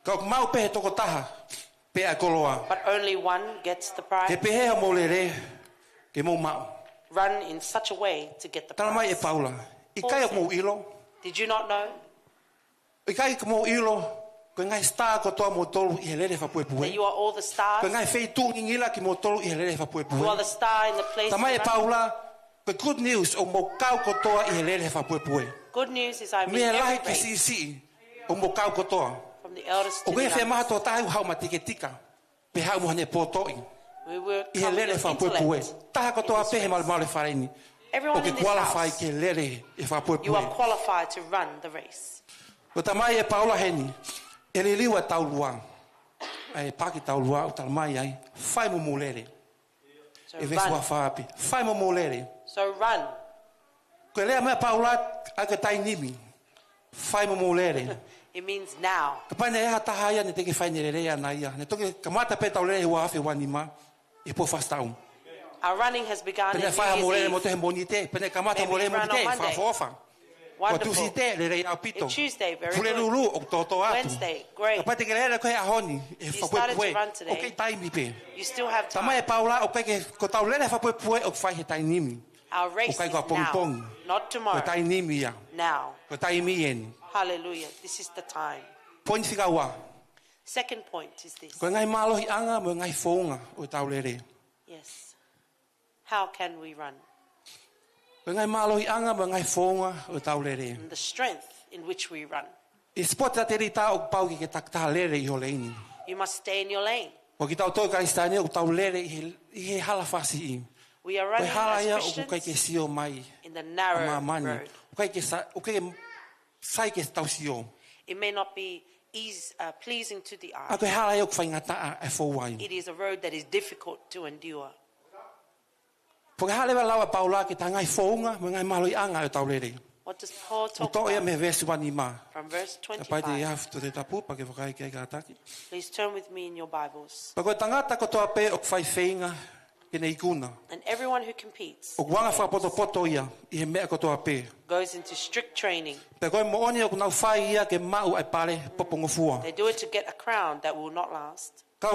Ka ʻoku maʻu pē he tokotaha pē ʻa e koloa. But only one gets the prize. He pehē hoʻomou lele ke mou maʻu. Run in such a way to get the prize. Tala mai ʻe Paula. Paul said, ʻikai ʻoku mou ʻilo? Did you not know? ʻIkai ʻoku mou ʻilo, ko e ngaahi sitā kotoa moutolu ʻi he lele fakapuepue. That you are all the stars. Ko e ngaahi feituʻu ngingila kimoutolu ʻi he lele fakapuepue. You are the star in the place you run. Tala mai ʻe Paula, ko e good news ʻoku mou kau kotoa ʻi he lele fakapuepue. Good news is I'm in every race. Mei he lahi ki he siʻisiʻi, ʻoku mou kau kotoa. From the eldest to the youngest. ʻOku ʻikai fiemaʻu ha tokotaha ʻoku haʻu matiketika. Pe haʻu mo haʻane potoʻi. We work common intellect. ʻI he lele fakapuepue. Taha kotoa pē he malumalu ʻo e fale ni. Everyone in this house. ʻOku ke qualify ke lele ʻi he fakapuepue. You are qualified to run the race. ʻOku tala mai ʻe Paula heni, ʻe liliu ʻa e taulua. ʻA e paaki taulua ʻoku tala mai ai, fai mo mou lele. So run. ʻI he veesi ua fā pē, fai mo mou lele. So run. Ko e lea mai ʻa Paula, ʻa e ko e taimi ni. Fai mo mou lele. It means now. Kapau naʻe ʻi ai ha taha ia naʻe teʻeki fai ʻene lele ʻaʻana ia. Naʻe toki kamata pē ʻetau lele he ua afe ua nima, ʻi he pō Fasitaʻu. Our running has begun in New Year's Eve. Pea naʻe fai haʻamou lele moutolu he Mōnite, pea naʻe kamata hoʻomou lele he Mōnite, fakaʻofoʻofa. Maybe run on Monday. Wonderful. Ko Tūsite, lelei ʻaupito. In Tuesday, very good. Pulelulu, ʻoku tōtōatu. Wednesday, great. Kapau te ke lele koe he ʻaho ni, he fakapuepue. You started to run today. ʻOku kei taimi pē. You still have time. Tala mai ʻe Paula, ʻoku ʻikai ke, ko ʻetau lele fakapuepue, ʻoku fai he taimi ni. Our race is now, not tomorrow. ʻOku ʻikai ko apongipongi. Ko e taimi ni ia. Now. Ko e taimi eni. Hallelujah. This is the time. Poini fika ua. Second point is this. Ko e ngaahi mālohiʻanga mo e ngaahi founga ʻo ʻetau lele. Yes. How can we run? Ko e ngaahi mālohiʻanga mo e ngaahi founga ʻo ʻetau lele. And the strength in which we run. ʻI he sipoti atelita ʻoku pau ke ke takitaha lele ʻi ho leini. You must stay in your lane. Ko kitautolu Kalisitiane ʻoku tau lele ʻi he, ʻi he hala fāsiʻi. We are running as Christians in the narrow road. Ko e hala ia ʻoku ʻikai ke sio mai ʻa māmani. ʻOku ʻikai ke sa-, ʻoku ʻikai ke sai ke tau sio. It may not be eas-, uh, pleasing to the eye. ʻA ko e hala ia ʻoku faingataʻa e fou ai. It is a road that is difficult to endure. Ko e hā leva e lau ʻa Paula ki he ngaahi founga mo e ngaahi mālohiʻanga ʻo ʻetau lele? What does Paul talk about? ʻOku toʻo ia mei he veesi ua nima. From verse twenty-five. Kapau te ke ʻi ai ho tohi tapu, pea ke vakai ki ai kātaki. Please turn with me in your Bibles. Pea ko e tangata kotoa pē ʻoku fai feinga ke ne ikuna. And everyone who competes ʻOku anga fakapotopoto ia ʻi he meʻa kotoa pē. Goes into strict training. Pea ko e moʻoni ʻoku nau fai ia ke maʻu ʻa e pale popongofua. They do it to get a crown that will not last. Ka,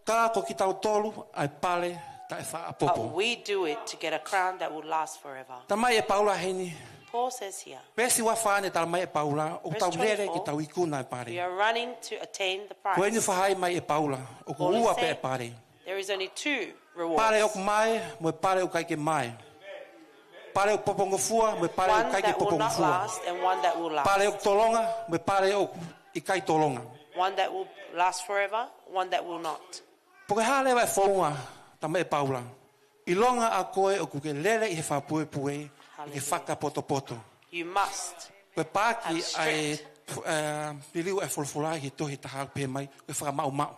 ka ko kitautolu ʻa e pale taʻefaʻapopo. But we do it to get a crown that will last forever. Talamai ʻe Paula heni. Paul says here, Veesi ua fā naʻe talamai ʻe Paula, ʻoku tau lele ke tau ikuna e pale. Verse twenty-four, we are running to attain the prize. Ko eni fakahā mai ʻe Paula, ʻoku ua pē e pale. Paul is saying, there is only two rewards. Pale ʻoku mae, mo e pale ʻoku ʻikai ke mae. Pale ʻoku popongofua, mo e pale ʻoku ʻikai ke popongofua. One that will not last and one that will last. Pale ʻoku tolonga, mo e pale ʻoku ʻikai tolonga. One that will last forever, one that will not. Pea ko e hā leva e founga, talamai ʻe Paula? ʻIlonga ʻa koe ʻoku ke lele ʻi he fakapuepue, ʻoku ke fakapotopoto. Hallelujah. You must have strength. Ko e paaki ʻa e, fu-, ʻa e, liliu ʻa e folofola ʻi he tohi ʻe taha ʻoku pehē mai, ko e fakamaʻumaʻu.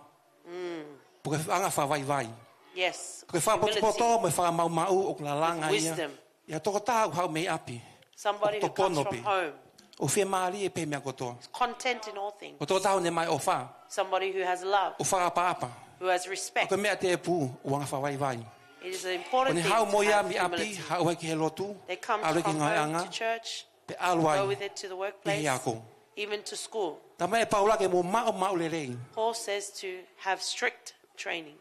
Mm. Pea ko e anga fakavaivai. Yes, humility. Ko e fakapotopoto mo e fakamaʻumaʻu ʻoku lalanga ia. With wisdom. ʻI ha tokotaha ʻoku haʻu mei ʻapi. Somebody who comes from home. ʻOku tokoni pē. ʻOku fiemālie pē he meʻa kotoa. Is content in all things. Ko e tokotaha ʻoku ne maʻu ʻofa. Somebody who has love. ʻOku fakaʻapaʻapa. Who has respect. Ko e meʻa tēpū ʻo e anga fakavaivai. It is an important thing to have humility. ʻOku ne haʻu mo ia mei ʻapi, haʻu ai ki he lotu, ʻalu ki he ngāueʻanga, pea ʻalu ai ki he ako. They come from home to church. They go with it to the workplace, even to school. Talamai ʻe Paula ke mou maʻumaʻu lelei. Paul says to have strict training.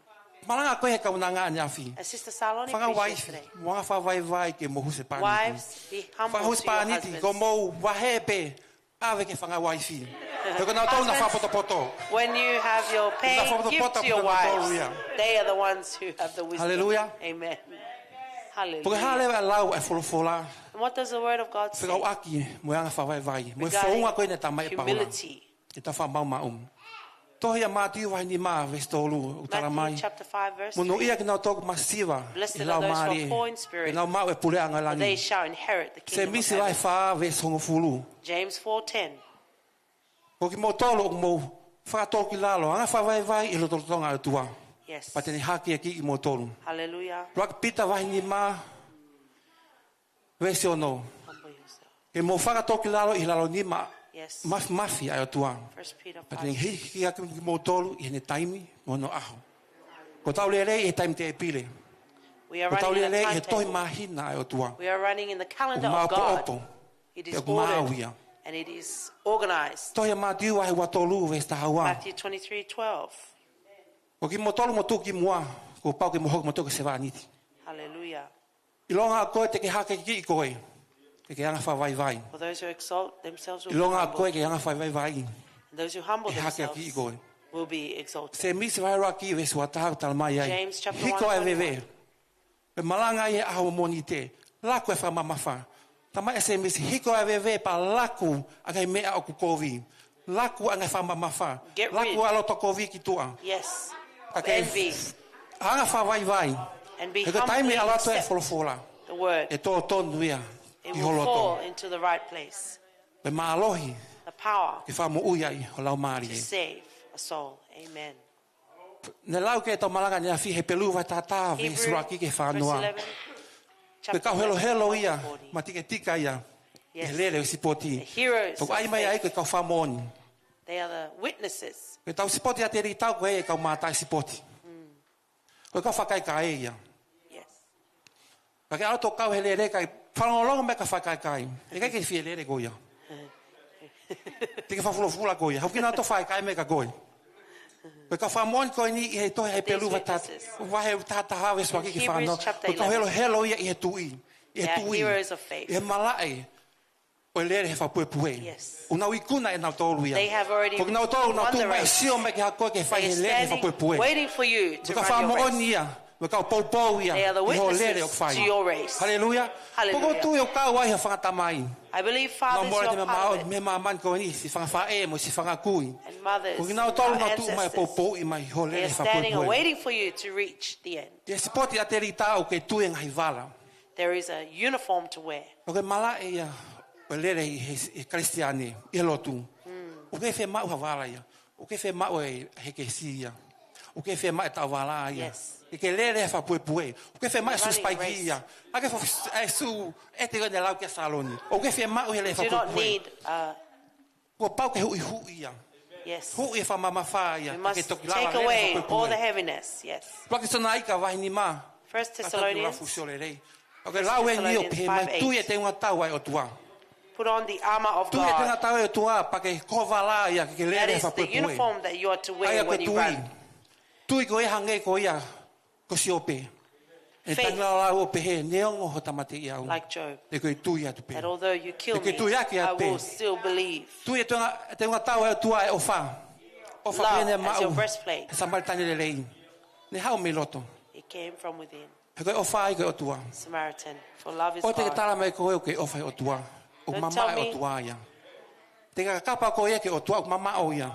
Malanga ko ē he kaunanga ʻaneafi. As Sister Saloni preached yesterday. Fanga uaifi, mou anga fakavaivai ki homou husepāniti. Wives, be humble to your husbands. Fanga husepāniti, ko hoʻomou vahe pē, ʻave ki he fanga uaifi. Husbands, when you have your pain, give to your wives. He ʻoku nau tonu na fakapotopoto pē kinautolu ia. They are the ones who have the wisdom. Hallelujah. Amen. Hallelujah. Pea ko e hā leva e lau ʻa e folofola? And what does the word of God say? Fekauʻaki mo e anga fakavaivai. Mo e founga ko ē naʻe talamai ʻe Paula. Regarding humility. ʻEtau fakamaʻumaʻu. Tohi ʻa Mātiu vahe nima veesi tolu, ʻoku talamai. Matthew chapter five, verse three. Monūʻia kinautolu ʻoku masiva ʻi he Laumālie, Blessed are those who are poor in spirit, pea nau maʻu e puleʻanga ʻo e langi. For they shall inherit the kingdom of heaven. Sēmisi vahe fā veesi hongofulu. James four ten. Ko kimoutolu ʻoku mou fakatōkilalo, anga fakavaivai ʻi he lotolotonga ʻo e ʻOtua. Yes. Pea te ne hakeakiʻi kimoutolu. Hallelujah. ʻUluaki Pita vahe nima, veesi ono. Humble yourself. Ke mou fakatōkilalo ʻi he lalo nima, yes, mafimafi ʻa e ʻOtua. First Peter five six. Pea te ne hiki hake kimoutolu ʻi heʻene taimi mo hono ʻaho. Ko ʻetau lele ʻi he taimi tēpile. We are running in a timetable. Ko ʻetau lele ʻi he tohi māhina ʻa e ʻOtua. We are running in the calendar of God. ʻOku māʻopoʻopo. It is ordered. Pea ʻoku maau ia. And it is organized. Tohi ʻa Mātiu vahe ua tolu veesi taha ua. Matthew twenty-three twelve. Ko kimoutolu ʻoku mou tuʻu ki muʻa, kuo pau ke mou hoko kimoutolu ko e sevāniti. Hallelujah. ʻIlonga ʻa koe te ke hakeakiʻi koe, ke ke anga fakavaivai. For those who exalt themselves will be humbled. ʻIlonga ʻa koe ke anga fakavaivai, And those who humble themselves will be exalted. Ke hakeakiʻi koe. Sēmisi vahe ʻuluaki veesi ua taha ʻoku talamai ai. James chapter one twenty-one. Hiko ʻa e veve. Pea malanga ʻi he ʻaho Mōnite. Laku e fakamamafa. Talamai ʻe Sēmisi, hiko ʻa e veve pea laku ʻa e ngaahi meʻa ʻoku kovi. Laku ʻa e ngaahi fakamamafa. Get rid. Laku ʻa e loto kovi ki tuʻa. Yes. Ka ke envy. Anga fakavaivai. And be humble and accept the word. He ko e taimi ʻe ʻalu atu ai e folofola, ʻe tōtonu ia ki ho loto. It will fall into the right place. Ko e mālohi. The power. Ke fakamoʻui ai ho laumālie. To save a soul. Amen. Naʻe lau ke tau malanga ʻaneafi, Hepelū vahe taha taha, veesi ʻuluaki ki he fā noa. Hebrew, verse eleven, chapter eleven, verse forty. Ko e kau helohelo ia, matiketika ia, Yes. ʻi he lele ʻo e sipoti. The heroes of faith. Pea ʻoku ʻai mai ai ko e kau fakamoʻoni. They are the witnesses. Ko e tau sipoti atelita ko e kau mātā sipoti. Mm. Ko e kau fakakaikaei ia. Yes. Ka ke ʻalu atu ʻo kau he lele kae fakalongolongo mo e kau fakakaikaei. ʻE ʻikai ke fie lele koe ia. Te ke fakafulafula koe ia. Haʻu kinautolu ʻo fakakaikaei mo koe. Ko e kau fakamoʻoni ko eni ʻi he tohi Hepelū vahe taha taha, veesi ʻuluaki ki he fā noa. These are the witnesses. In Hebrews chapter eleven. Ko e kau helohelo ia ʻi he tuʻi. ʻI he tuʻi. They are heroes of faith. ʻI he malaʻe ʻo e lele he fakapuepue. Yes. ʻOku nau ikuna ʻenautolu ia. They have already won the race. Ko kinautolu ʻoku nau tuʻu mai ʻo sio mai ki he ʻaho ko ē ke fai e lele he fakapuepue. They are standing, waiting for you to run your race. Ko e kau fakamoʻoni ia. Mo e kau poupou ia, ʻi hoʻo lele ʻoku fai. Haleluia. Haleluia. Ko ʻeku tui ʻoku kau ai ha fanga tamai. I believe fathers, your parents. Naʻa mole te mamaʻo, mei he māmani ko eni, siʻi fanga faʻē mo siʻi fanga kui. And mothers, our ancestors. Ko kinautolu naʻa nau tuʻu mai ʻo poupouʻi mai hoʻo lele he fakapuepue. They are standing and waiting for you to reach the end. ʻI he sipoti ʻatelita ʻoku ke tui e ngaahi vala. There is a uniform to wear. ʻOku ke malaʻe ia, ʻo lele ʻi he, he Kalisitiane, ʻi he lotu. Mm. ʻOku ke fiemaʻu ha vala ia. ʻOku ke fiemaʻu e hekesi ia. ʻOku ke fiemaʻu e taʻovala ia. Yes. Ke ke lele he fakapuepue. ʻOku ke fiemaʻu e sū sipaiki ia. Running race. ʻA ke fo-, e sū, ʻe te koe ne lau kia Saloni. ʻOku ke fiemaʻu he lele he fakapuepue. You do not need, uh, Kuo pau ke huʻihuʻi ia. Yes. Huʻi e fakamamafa ia. You must take away all the heaviness. Ke toki lau e lele he fakapuepue. Yes. Tuʻaki Tesalonaika vahe nima. First Thessalonians. Ka tau ki lafu sio lelei. ʻOku ke lau eni ʻo pehē mai, First Thessalonians five eight. Tui e teunga tau ʻa e ʻOtua. Put on the armor of God. Tui e teunga tau ʻa e ʻOtua, pea ke ko e vala ia, ke ke lele he fakapuepue. That is the uniform that you are to wear when you run. ʻA ia ko e tui. Tui ko e hangē ko ia ko Siope. Faith. ʻE tangilāulau ʻo pehē, neongo hoʻo tāmateʻi au. Like Job. Te u kei tui atu pē. That although you kill me, I will still believe. Te u kei tui ʻaki au pē. Tui e teunga, teunga tau ʻa e ʻOtua, e ʻofa. ʻOfa pē naʻe maʻu. Love as your breastplate. He Samalitani lelei. Naʻe haʻu mei loto. It came from within. He ko e ʻofa ia ko e ʻOtua. Samaritan, for love is God. ʻOua te ke tala mai koe ʻoku ke ʻofa he ʻOtua. ʻOku mamaʻo e ʻOtua ia. Don't tell me. Te ke kakapa koe ia ki he ʻOtua, ʻoku mamaʻo ia.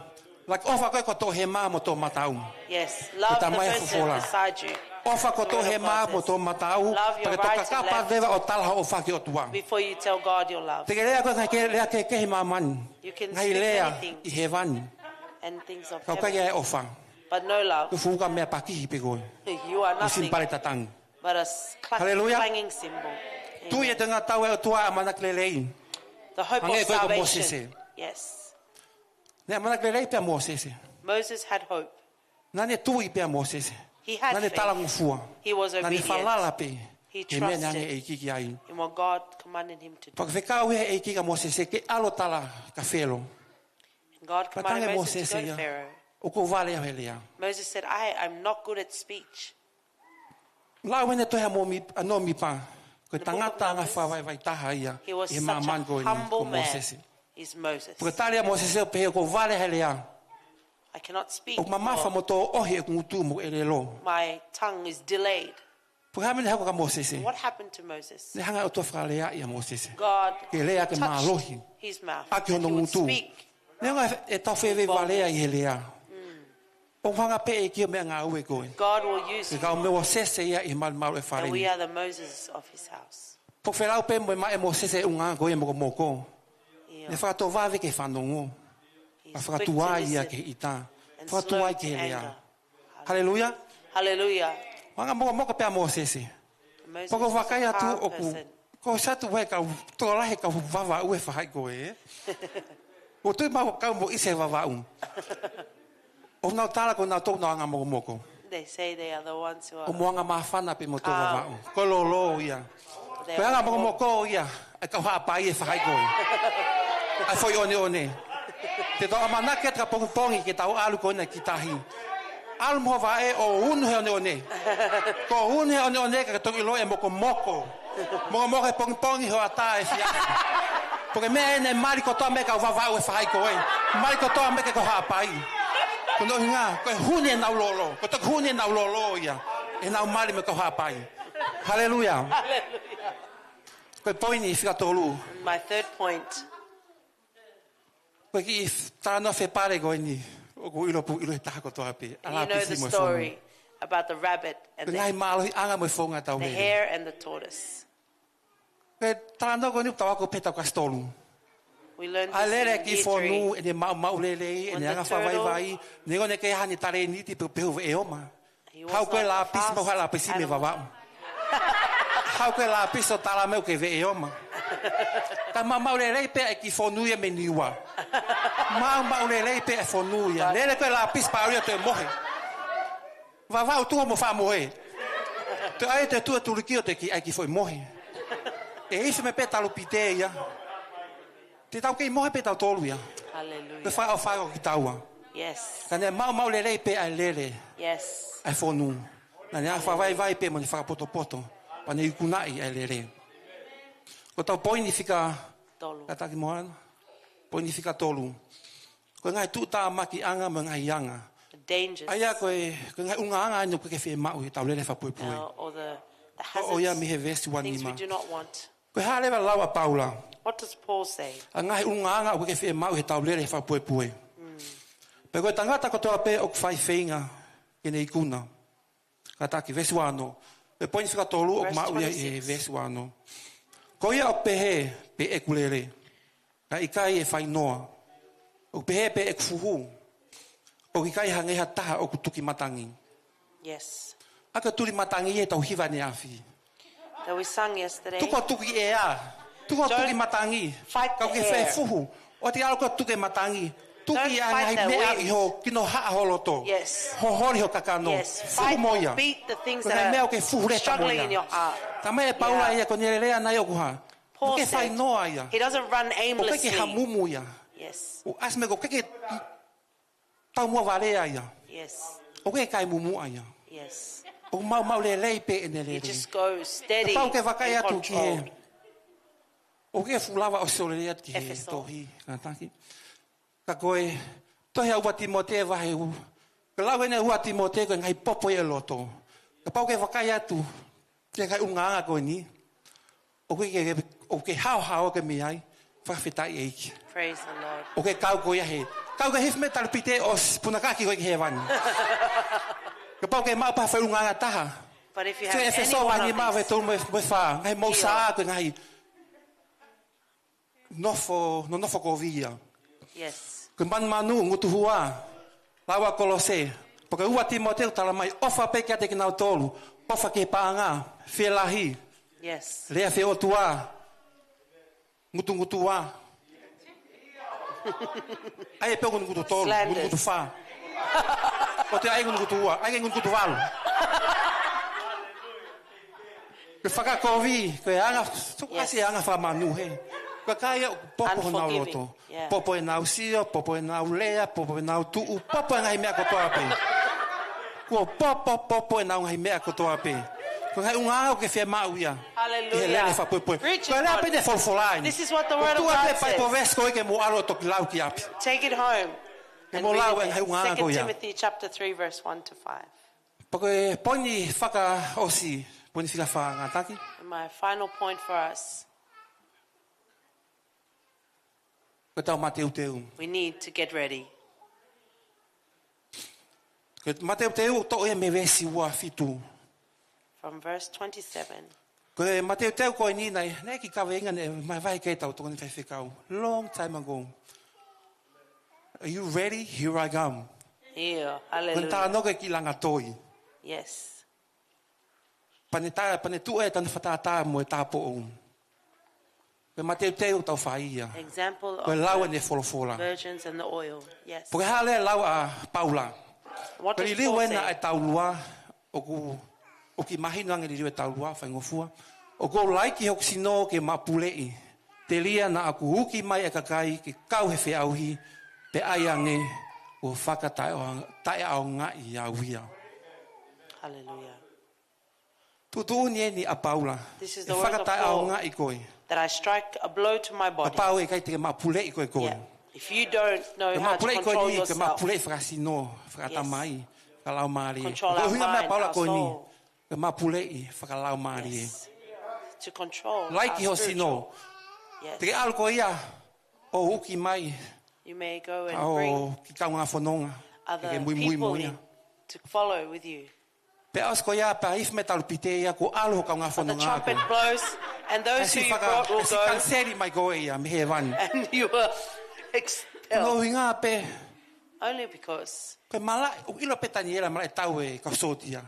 Like ʻofa koe ko e toʻohema mo e toʻomataʻu. Yes, love the person beside you. Ko e tamai folofola. ʻOfa ko e toʻohema mo e toʻomataʻu. Love your right and left. Pea ke toki kakapa leva ʻo tala hoʻo ʻofa ki he ʻOtua. Before you tell God your love. Te ke lea koe ngaahi ke-, lea kehekehe ʻi māmani. You can speak anything. Ngaahi lea ʻi hēvani. And things of heaven. Ka ʻoku ʻikai ʻa e ʻofa. But no love. Ko e fuka meʻa pakihi pē koe. You are nothing. Ko e sīpale tatangi. But a s-, cla-, Haleluia. Clanging cymbal. Amen. Tui e teunga tau ʻa e ʻOtua, ʻamanaki lelei. The hope of salvation. Hangē ko ē ko Mōsese. Yes. Naʻe ʻamanaki lelei pē ʻa Mōsese. Moses had hope. Naʻa ne tui pē ʻa Mōsese. He had faith. Naʻa ne talangofua. He was obedient. Naʻa ne falala pē. He trusted. He mea naʻe ʻeke ʻe he ʻEiki ki ai. In what God commanded him to do. Pea fekau ʻe he ʻEiki kia Mōsese ke ʻalu ʻo tala kia Felo. And God commanded Moses to go to Pharaoh. Pea talaange ʻe Mōsese ia, ʻoku ou vale au he lea. Moses said, "I am not good at speech." Lau ʻene tohi ʻa Mōmi-, ʻa Nōmipa. Ko e tangata anga fakavaivai taha ia ʻi he māmani ko eni ko Mōsese. In the book of Numbers, he was such a humble man, is Moses. Pea ko e tali ʻa Mōsese ʻo pehē ʻoku ou vale he lea. I cannot speak well. ʻOku mamafa mo tōʻohi ʻeku ngutu mo ʻeku ʻelelo. My tongue is delayed. Pea ko e hā e meʻa naʻe hoko kia Mōsese? What happened to Moses? Naʻe hanga ʻe he ʻOtua ʻo fakaleaʻi ʻa Mōsese. God touched his mouth. Ke lea ki he mālohi. ʻAki hono ngutu. He would speak. Neongo e tau fēfē valea ʻi he lea. Mm. ʻOku hanga pē ʻe he ʻEiki ʻo meʻangāue koe. God will use you. He ko e kau Mōsese ia ʻi he malumalu ʻo e fale ni. And we are the Moses of his house. Pea feʻunga pē mo e maʻu ʻe Mōsese e ʻunga ko ia mokomoko. Yeah. Naʻe fakatovave ke fanongo. He's quick to listen and slow to anger. Pea fakatuai ia ki he ʻita. Fakatuai ki he lea. Haleluia. Haleluia. Anga mokomoko pē ʻa Mōsese. Moses was a calm person. Pea ʻoku ou vakai atu ʻoku, ko e satu ʻa e kau, tokolahi e kau Vavaʻu ʻe fahaʻi koe, ē? ʻOku ou tui maʻu ʻoku kau mo ʻIsa he Vavaʻu. ʻOku nau tala ko nautolu ʻoku nau anga mokomoko. They say they are the ones who are calm. ʻOku mou anga māfana pē moutolu Vavaʻu. Ko e lōlō ia. Ko e anga mokomoko ia ʻa e kau Haʻapai ʻe fahaʻi koe. ʻA e foʻi ʻoneʻone. Te tau ʻamanaki atu ki he pongipongi ke tau ʻalu ko ena ki tahi. ʻAlu mo e vaʻe ʻo unu he ʻoneʻone. Ko e unu he ʻoneʻone ka ke toki ʻiloʻi e mokomoko. Mokomoko he pongipongi, hoʻatā, efiafi. Pea ko e meʻa eni ʻe mali kotoa mei he kau Vavaʻu ʻe fahaʻi koe. Mali kotoa mei he kau Haʻapai. Ko hono ʻuhinga, ko e huni ʻenau lōlō. Ko e toki huni ʻenau lōlō ia. ʻEnau mali mei he kau Haʻapai. Haleluia. Haleluia. Ko e poini fika tolu. My third point. Ko e kiʻi talanoa fepale ko eni, ʻoku ʻilo pē ʻoku ʻilo ʻe he taha kotoa pē. You know the story about the rabbit and the, the hare and the tortoise. Ko e ngaahi mālohiʻanga mo e founga ʻetau lele. Ko e talanoa ko eni ʻoku tau ako pē he taʻu kasi tolu. We learned this in year three. ʻA e lele e kiʻi fonu, ʻene maʻumaʻu lelei, ʻene anga fakavaivai, neongo ʻene kei ʻi ai haʻane talēniti pe ko e pehu veʻeoma. He was like a fast animal. Haʻu ko e lāpisi, maʻu ha lāpisi mei Vavaʻu. Haʻu ko e lāpisi ʻo tala mai ʻoku ke veʻeoma. Ka maʻumaʻu lelei pē ʻa e kiʻi fonu ia mei Niua. Maʻumaʻu lelei pē ʻa e fonu ia. Lele ko e lāpisi pea ʻalu ia ʻo toe mohe. Vavaʻu, tuʻu mo fakamohe. Toe ʻai atu e tuʻa tuliki ʻo toe kiʻi ʻai e kiʻi foʻi mohe. ʻE ʻi ai pē talu pē ia. Te tau kei mohe pē tautolu ia. Hallelujah. Ko e fakaʻofa ko kitaua. Yes. Ka naʻe maʻumaʻu lelei pē ʻa e lele. Yes. ʻA e fonu. Naʻa ne fakavaivai pē mo ne fakapotopoto. Pea ne ikunaʻi ʻa e lele. Ko ʻetau poini fika tolu. Kātaki Moana. Poini fika tolu. Ko e ngaahi tuʻutāmakiʻanga mo e ngaahi anga. dangers. ʻA ia ko e, ko e ngaahi ʻulungaanga ʻeni ʻoku ʻikai ke fiemaʻu ʻi heʻetau lele fakapuepue. Uh, or the, the hazards, ʻo ia mei he veesi ua nima. Things we do not want. Ko e hā leva e lau ʻa Paula? What does Paul say? ʻA e ngaahi ʻulungaanga ʻoku ʻikai ke fiemaʻu ʻi heʻetau lele fakapuepue. Mm. Pea ko e tangata kotoa pē ʻoku fai feinga ke ne ikuna. Kātaki, veesi ua ono. Pea poini fika tolu ʻoku maʻu ia ʻi he veesi ua ono. Ko ia ʻoku pehē pē ʻeku lele, ka ʻikai ʻe fainoa. ʻOku pehē pē ʻeku fuhu, ʻoku ʻikai hangē ha taha ʻoku tuki matangi. Yes. ʻA ia ko e tuli matangi ʻi heʻetau hiva ʻaneafi. That we sung yesterday. Tuku ʻa e tuki ʻea. Tuku ʻa e tuki matangi. Ka ʻoku ke fai fuhu. ʻOua te ke ʻalu koe ʻo tuku e matangi. Tuki ʻa e ngaahi meʻa ʻi ho kinohaʻa ho loto. Yes. Ho holi ho kakano. Yes. Fuhu mo ia. Fight or beat the things that are struggling in your heart. Ko e ngaahi meʻa ʻoku ke fuhu leta mo ia. Talamai ʻe Paula ia ko ʻene lele ʻana ia ʻoku hā? Paul said, ʻoku ʻikai ke fainoa ia. He doesn't run aimlessly. ʻOku ʻikai ke hamumu ia. Yes. ʻOku ʻasi mai ko ʻoku ʻikai ke taumuʻa valea ia. Yes. ʻOku ʻikai ke kai mumuʻa ia. Yes. ʻOku maumau lelei pē ʻene lele. He just goes steady and controlled. Kapau ʻoku ke vakai atu ki he, ʻoku ke fuʻu lava ʻo sio lelei atu ki he tohi, kātaki. Ka ko e tohi ʻa ua Tīmote vahe ua. Ko e lau ʻeni ʻa ua Tīmote ko e ngaahi popo ʻi he loto. Kapau ʻoku ke vakai atu ki he ngaahi ʻulungaanga ko ʻeni, ʻoku ke, ʻoku ke haohaoa koe mei ai, fakafetaʻi ʻEiki. Praise the Lord. ʻOku ke kau koe ia he, kau koe he hifo mei he talupite ʻo s-, punakaki koe ki hēvani. Kapau ʻoku ke maʻu pē ha fai ʻulungaanga ʻe taha. But if you have any one of these, ʻEfesō vahe nima veesi tolu mo e, mo e fā, ngaahi mousaʻa ko e ngaahi nofo, nonofo kovi ia. Yes. Ko e manumanu, ngutuhua, lau ʻa Kolose. Pea ko e ua Tīmote ʻoku talamai, ʻofa pē kiate kinautolu, ʻofa ki he paʻanga, fielahi. Yes. Lea fie-ʻotua, ngutungutua. ʻAi pē ʻo ngutungutu tolu, ngutungutu fā. Ko e toe ʻai ngutungutu ua, ʻai ke ngutungutu valu. Ko e fakakovi, ko e anga, tuku ʻasi e anga fakamanu he. Ko e kakai ia ʻoku popo honau loto. Unforgiving. Yeah. Popo ʻenau sio, popo ʻenau lea, popo ʻenau tuʻu, popo e ngaahi meʻa kotoa pē. Kuo popo, popo ʻenau ngaahi meʻa kotoa pē. Ko e ngaahi ʻulungaanga ʻoku ke fiemaʻu ia. Hallelujah. Ki he lele fakapuepue. Ko e lea pē ʻeni ʻa e folofola ʻeni. This is what the word of God says. Ko e tuʻu ʻa e Bible verse ko ē ke mo ʻalu ʻo toki lau ki ʻapi. Take it home and read it there. Ke mo lau e ngaahi ʻulungaanga ko ia. Second Timothy chapter three, verse one to five. Pea ko e poini fakaʻosi, poini fika fā, kātaki. And my final point for us. Ko ʻetau mateuteu. We need to get ready. Ko e mateuteu ʻoku toʻo ia mei he veesi ua fitu. From verse twenty-seven. Ko e mateuteu ko ʻeni naʻe, naʻe ʻi ai e kiʻi kaveinga naʻe vahevahe ki ai ʻetau tokoni faifekau. Long time ago. Are you ready? Here I come. Yeah, hallelujah. Ko ʻene talanoa ki he kiʻi langa toi. Yes. Pea ne tā, pea ne tuʻu ʻi he tana fakatātā mo e tāupoʻou. Ko e mateuteu ʻoku tau fai ia. Example of the virgins and the oil. Ko e lau ʻeni ʻa e folofola. Yes. Pea ko e hā leva e lau ʻa Paula? What does Paul say? Ko e liliu ʻena ʻa e taulua, ʻoku, ʻoku kiʻi mahino ange e liliu e taulua, faingofua. ʻOku ou laiki hoku sino ke mapuleʻi, telia naʻa ku uki mai e kakai ke kau he feʻauhi, pea ʻai ange kuo fakataʻeʻaonga-, taʻeʻaongaʻi au ia. Hallelujah. Tuʻutuʻuni ʻeni ʻa Paula. This is the word of Paul. ʻE fakataʻeʻaongaʻi koe. That I strike a blow to my body. Kapau ʻe ʻikai te ke mapuleʻi koe koe. Yeah. If you don't know how to control yourself. Ke mapuleʻi koe ni, ke mapuleʻi fakasino, fakaʻatamai, fakalaumālie. Yes. Control our mind, our soul. Ko e ʻuhinga meʻa ʻa Paula ko ʻeni, ke mapuleʻi fakalaumālie. Yes. To control our spiritual. Laiki ho sino. Yes. Te ke ʻalu koe ia ʻo uki mai. You may go and bring other people in. Ka ʻo ki he kaungā fononga, ke muimui mo ia. To follow with you. Pea ʻosi ko ia, pea hifo mei he talupite ia, kuo ʻalu ho kaungā fononga ko ē. But the trumpet blows, and those who you brought will go. Kae siʻi faka-, kae siʻi kaniseli mai koe ia mei hēvani. And you were expelled. Ko hono ʻuhinga pē. Only because. Ko e malaʻe, ʻoku ʻilo pē ʻe Taniela malaʻe tau e kau sōtia.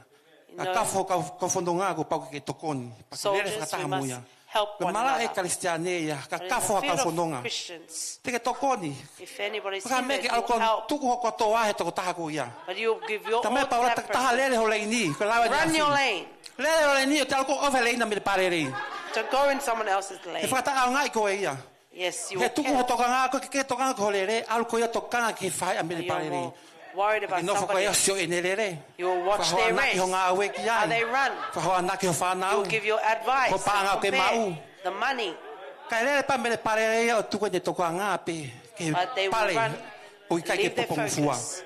You know. Ka kafo kau, kau fononga kuo pau ke ke tokoni. Pea ke lele fakataha mo ia. Soldiers, we must help one another. Ko e malaʻe Kalisitiane ia, ka kafo ha kau fononga. But in the field of Christians, te ke tokoni. If anybody's injured, you'll help. Ka ka meke ʻalu koe ʻo tuku ho kotoa he tokotaha ko ia. But you'll give your all to that person. Talamai ʻe Paula, takitaha lele ho leini, ko e lau ʻeni ʻa e fili. Run your lane. Lele ho leini, ʻoua te ke ʻalu koe ʻo ʻohovale e leini ʻa e mele palelei. Don't go in someone else's lane. ʻE fakataʻeʻaongaʻi koe ia. Yes, you will catch. He tuku ho tokanga koe, ke ke tokanga ki ho lele, ʻalu koe ia ʻo tokanga ki he faʻē ʻa e mele palelei. But you're more worried about somebody else. Ke nofo koe ʻo sio ʻene lele. You will watch their race. Fakahoanaki ho ngāue ki ai. How they run. Fakahoanaki ho fānau. You'll give your advice and compare the money. Ho paʻanga ʻoku ke maʻu. Kae lele pē ʻa e mele palelei ia ʻo tuku ʻene tokanga pē ki he pale ʻoku ʻikai ke popongofua. But they will run, leave their focus.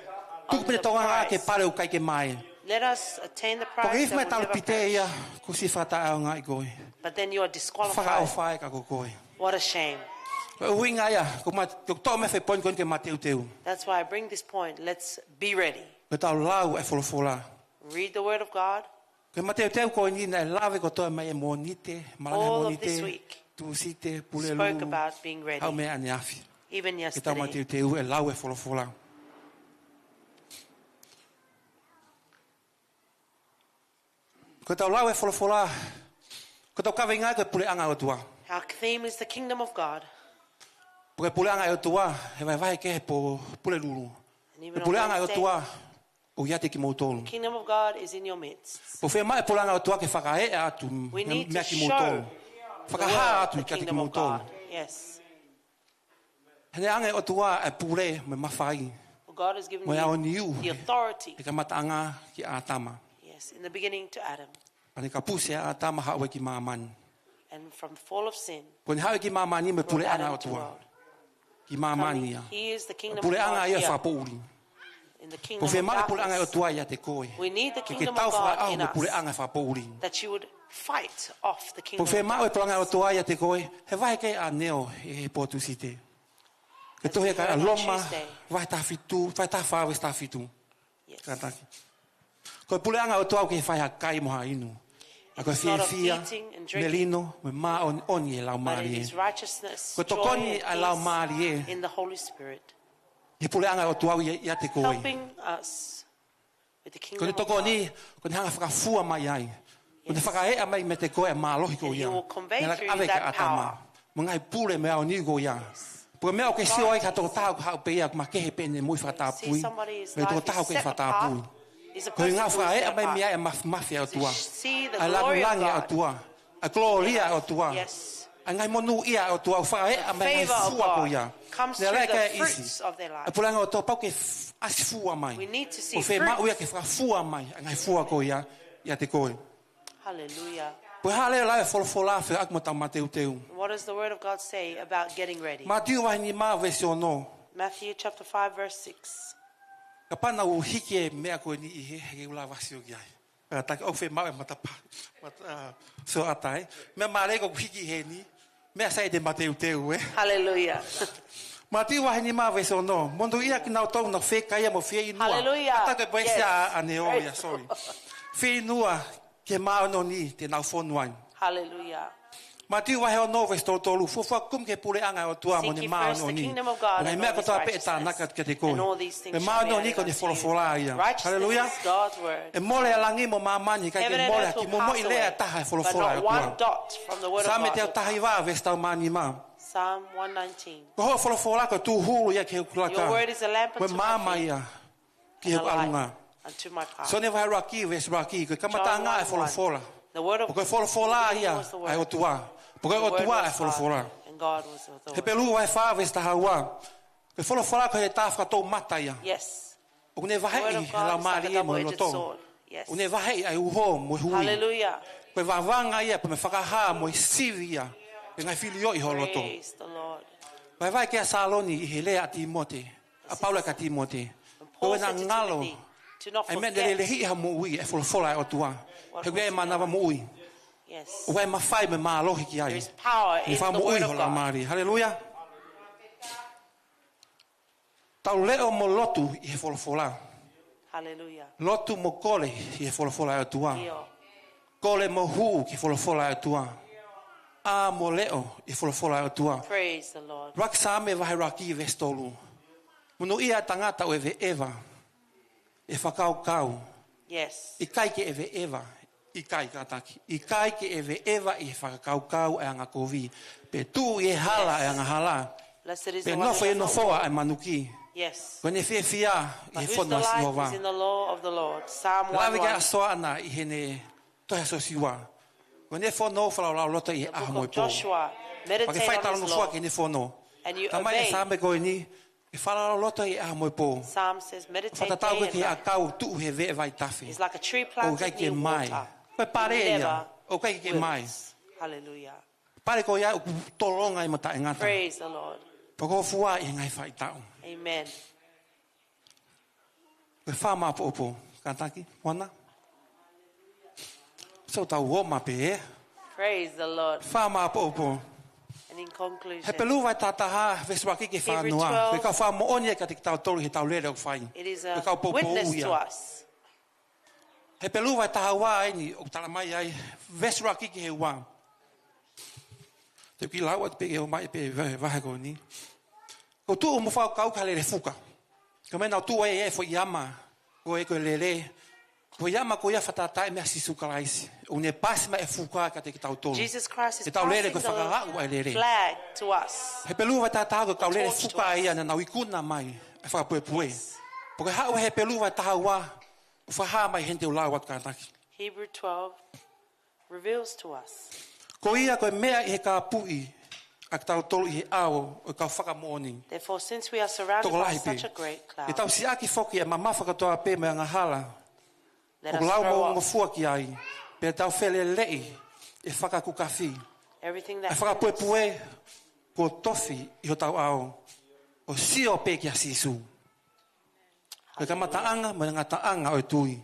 Tuku pē ʻa e tokanga ke pale ʻoku ʻikai ke mae. Let us attain the prize that will never perish. Ko e ifi mai talupite ia, kuo ʻosi fakataʻeʻaongaʻi koe. But then you are disqualified. Fakaʻofa ē ka ko koe. What a shame. Ko e ʻuhinga ia, ko ma-, ko e toʻo mai e foʻi poini ko eni ke mateuteu. That's why I bring this point. Let's be ready. Ke tau lau e folofola. Read the word of God. Ko e mateuteu ko eni naʻe lave kotoa mai ʻi he Mōnite, Malanga Mōnite, Tūsite, Pulelulu, Haʻu Meʻa ʻaneafi. All of this week spoke about being ready. Even yesterday. Ke tau mateuteu e lau e folofola. Ko ʻetau lau e folofola, ko ʻetau kaveinga ko e puleʻanga ʻo e ʻOtua. Our theme is the kingdom of God. Ko e puleʻanga ʻo e ʻOtua, he vahevahe kehe pe ko e Pulelulu. And even on Wednesday, ko e puleʻanga ʻo e ʻOtua ʻoku ʻiate kimoutolu. The kingdom of God is in your midst. ʻOku fiemaʻu e puleʻanga ʻo e ʻOtua ke fakaeʻa atu meiate kimoutolu. We need to show the world the kingdom of God. Fakahā atu kiate kimoutolu. Yes. He naʻe ʻoange ʻe he ʻOtua e pule mo e mafai, God has given me the authority. Mo e aoniu he kamataʻanga kia ʻĀtama. Yes, in the beginning to Adam. Pea ne kapusi ʻa ʻĀtama haʻu ki māmani. And from the fall of sin, Ko ʻene haʻu ki māmani mo e puleʻanga ʻo e ʻOtua. Adam to world. Ki māmani ia. Coming, he is the kingdom of God here. Puleʻanga ia ʻo e fakapoʻuli. In the kingdom of darkness. ʻOku fiemaʻu e puleʻanga ʻo e ʻOtua ʻiate koe. We need the kingdom of God in us. Ke ke tau fakaʻaho mo e puleʻanga ʻo e fakapoʻuli. That you would fight off the kingdom of darkness. ʻOku fiemaʻu e puleʻanga ʻo e ʻOtua ʻiate koe, he vahe kehe ʻanenai ʻi he pō Tūsite. Ko e tohi ʻa Loma, as we read on Tuesday, vahe taha fitu, vahe taha fā, veesi taha fitu. Yes. Kātaki. Ko e puleʻanga ʻo e ʻOtua ʻoku ʻikai ha kai mo ha inu. Ka ko e fiefia, melino, mo e māʻoniʻoni ʻi he Laumālie. It is not eating and drinking, but it is righteousness, joy and peace in the Holy Spirit. Ko e tokoni ʻa e Laumālie. Ko e puleʻanga ʻo e ʻOtua ʻoku ʻiate koe. Helping us with the kingdom of God. Ko ʻene tokoni, ko ʻene hanga ʻo fakafua mai ai. Yes. Ko ʻene fakaeʻa mai meiate koe e mālohi ko ia. And he will convey through you that power. Naʻe ʻave kia ʻĀtama. Mo e ngaahi pule mo e aoniu ko ia. Yes. Pea ko e meʻa ʻoku ke sio ai ki ha tokotaha ʻoku haʻu pē ia ʻoku makehe pē ʻene moʻui fakatapui. See somebody is like is set apart, is a person who is set apart. Ko e ʻuhinga fakaeʻa mai meiate ia e māfimafi ʻa e ʻOtua. To see the glory of God. ʻA e lāngilangi ʻa e ʻOtua. ʻA e kolōlia ʻa e ʻOtua. Yes. ʻA e ngaahi monūʻia ʻa e ʻOtua, ʻoku fakaeʻa mai e ngaahi fua ko ia. The favor of God comes through the fruits of their life. Naʻe lea ki he ʻEiki, ʻa e puleʻanga ʻo e ʻOtua pau ke f-, ʻasi fua mai. We need to see fruits. ʻOku fiemaʻu ia ke fakafua mai e ngaahi fua ko ia ʻiate koe. Hallelujah. Ko e hā leva e lau e folofola fekauʻaki mo ʻetau mateuteu? What does the word of God say about getting ready? Mātiu vahe nima veesi ono. Matthew chapter five, verse six. Kapau naʻa ku hiki e meʻa ko eni ʻi hē, he ʻikai ke u lava ʻo sio ki ai. Kātaki, ʻoku fiemaʻu e matapā, mata-, ʻa, sio atu ai. Meʻa mālie ʻoku hiki heni, meʻa sai ʻete mateuteu, ē. Hallelujah. Mātiu vahe nima veesi ono. Monūʻia kinautolu naʻa nau fiekaia mo fieinua. Hallelujah. Kātaki, pea ʻosi ʻa, ʻa e ʻEiki ia, sorry. Yes. Praise the Lord. Fieinua ki he māʻoniʻoni te nau fonu ai. Hallelujah. Mātiu vahe ono veesi tolu tolu, fuofua kumi ki he puleʻanga ʻo e ʻOtua mo ʻene māʻoniʻoni. Seek ye first the kingdom of God and all his righteousness, and all these things shall be added unto you. Ko e ngaahi meʻa kotoa pē ʻe tānaki atu kiate koe. Ko e māʻoniʻoni ko ʻene folofola ia. Righteousness is God's word. Haleluia. ʻE mole ʻa langi mo māmani, ka ʻoku ʻikai ke mole ha kiʻi momoʻi lea ʻe taha ʻo e folofola ʻa e ʻOtua. Heaven and earth will pass away, but not one dot from the word of God will pass. Saame teau taha hiva veesi taha mā nima. Psalm one nineteen. Ko hoʻo folofola ko e tūhulu ia ki heʻeku laka. Your word is a lamp unto my feet. Ko e maama ia ki heʻeku ʻalunga. And a light unto my path. Sione vahe ʻuluaki veesi ʻuluaki, ko e kamataʻanga ʻo e folofola. John one one. The word of, in the beginning was the word. Pea ko e folofola ia ʻa e ʻOtua. Pea ko e ʻOtua ʻa e folofola. The word was God, and God was with the word. Hepelū vahe fā veesi taha ua. Ko e folofola ko e heletā fakatoumata ia. Yes. ʻOku ne vaheʻi e laumālie mo e loto. The word of God is like a double-edged sword. Yes. ʻOku ne vaheʻi ʻa e uho mo e hui. Hallelujah. Ko e vavanga ia, pea mo e fakahā mo e sivi ia ʻa e ngaahi filioʻi ho loto. Praise the Lord. Vahevahe kia Saloni ʻi he lea ʻa Tīmote. ʻA Paula kia Tīmote. This is, and Paul said to Timothy, "Do not forget what we have done." Ko e ʻuhinga ngalo ʻa e meʻa naʻe lelehiʻi ha moʻui, e folofola ʻa e ʻOtua. He ʻoku ʻi ai e mānava moʻui. Yes. ʻOku ʻi ai e mafai mo e mālohi ki ai. There is power in the word of God. ʻE fakamoʻui ho laumālie. Haleluia. Tau leʻo mo lotu ʻi he folofola. Hallelujah. Lotu mo kole ʻi he folofola ʻa e ʻOtua. ʻIo. Kole mo hū ki he folofola ʻa e ʻOtua. ʻĀ mo leʻo ʻi he folofola ʻa e ʻOtua. Praise the Lord. ʻUluaki Saame vahe ʻuluaki veesi tolu. Monūʻia e tangata ʻoku ʻeveʻeva ʻi he fakakaukau. Yes. ʻIkai ke ʻeveʻeva, ʻikai kātaki. ʻIkai ke ʻeveʻeva ʻi he fakakaukau ʻa e angakovi. Pe tuʻu ʻi he hala ʻa e angahala. Yes. Blessed is the one who does not walk. Pe nofo ʻi he nofoʻa ʻa e manuki. Yes. Ko ʻene fiefia ʻi he fono ʻa Sihova. But whose delight is in the law of the Lord. Psalm one one. Lave ki ai ʻa Soana ʻi heʻene tohi ʻa Siosiua. Ko ʻene fono, fakalaulauloto ʻi he ʻaho mo e pō. The book of Joshua, meditate on his law. Pea ke fai talanoa ki heʻene fono. And you obey. Talamai ʻe he Saame ko eni, ke fakalaulauloto ʻi he ʻaho mo e pō. Psalm says, "Meditate day and night." Fakatatau ki he ʻakau tuʻu he veʻe vaitafe. It's like a tree planted near water. ʻOku ʻikai ke mae. Ko e pale ia. Never wilts. ʻOku ʻikai ke mae. Hallelujah. Pale ko ia ʻoku tolonga ai mo taʻengata. Praise the Lord. Pea ʻoku fua ʻi he ngaahi faʻahitaʻu. Amen. Ko e fakamāʻopoʻopo. Kātaki, Moana. So tau ō mai pē, ē? Praise the Lord. Fakamāʻopoʻopo. And in conclusion, Hepelū vahe taha taha, veesi ua ki he fā noa. Hebrew twelve, Ko e kau fakamoʻoni ia kiate kitautolu he tau lele ʻoku fai. It is a Ko e kau poupou witness ia. To us. Hepelū vahe taha ua eni, ʻoku tala mai ai, veesi ua ki he ua. Te u kiʻi lau atu pē ke ō mai pē vahe, vahe ko eni. Ko e tuʻu mo fakakaukau ki he lele fuka. Ko e meʻa naʻa nau tuʻu ai e foʻi ama. Ko e ko e lele. Ko e ama ko ia fakatātā e meʻa Sīsū Kalaisi. ʻOku ne pasi mai e fuka kiate kitautolu. Jesus Christ is Ke tau lele ko e passing the fakalaʻu ʻa e lele. Flag to us. Hepelū vahe taha taha ko e kau lele The torch to fuka us. Ia naʻa nau ikuna mai e fakapuepue. Yes. Pea ko e haʻu Hepelū vahe taha ua, ʻoku fakahā mai heni te u lau atu kātaki. Hebrew twelve reveals to us. Ko ia ko e meʻa ʻi he kāpui ʻa kitautolu ʻi he ʻao ʻo e kau fakamoʻoni. Therefore, since we are surrounded by Tokolahi pē. Such a great cloud, Ke tau siʻaki foki e mamafa kotoa pē mo e angahala. Let ʻOku us lau throw mo off ngofua ki ai. Pea tau feleleʻi e fakakukafi. Everything that E fakapuepue kuo tofi ʻi hotau ʻao. ʻO sio pē kia Sīsū. Ko e kamataʻanga mo e ngataʻanga ʻo e tui.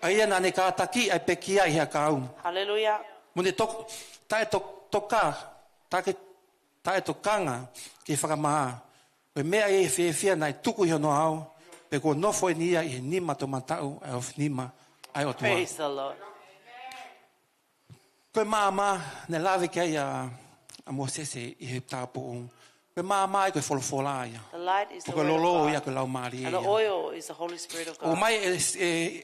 ʻA ia naʻa ne kātaki ʻa e pekia ʻi he ʻakau. Hallelujah. Mo ne tok-, taʻetoka, taʻe-, taʻetokanga ke fakamā. Ko e meʻa ʻi he fiefia naʻe tuku ʻi hono ʻao, pea kuo nofo eni ia ʻi he nima toʻomataʻu ʻa e ofinima ʻa e ʻOtua. Praise the Lord. Ko e maama, naʻe lave ki ai ʻa, ʻa Mōsese ʻi he tāupoʻou. Ko e maama ia ko e folofola ia. The light is the word of God. Ko e lolo ia ko e Laumālie ia. And the oil is the Holy Spirit of God. ʻOmai ʻe, ʻe,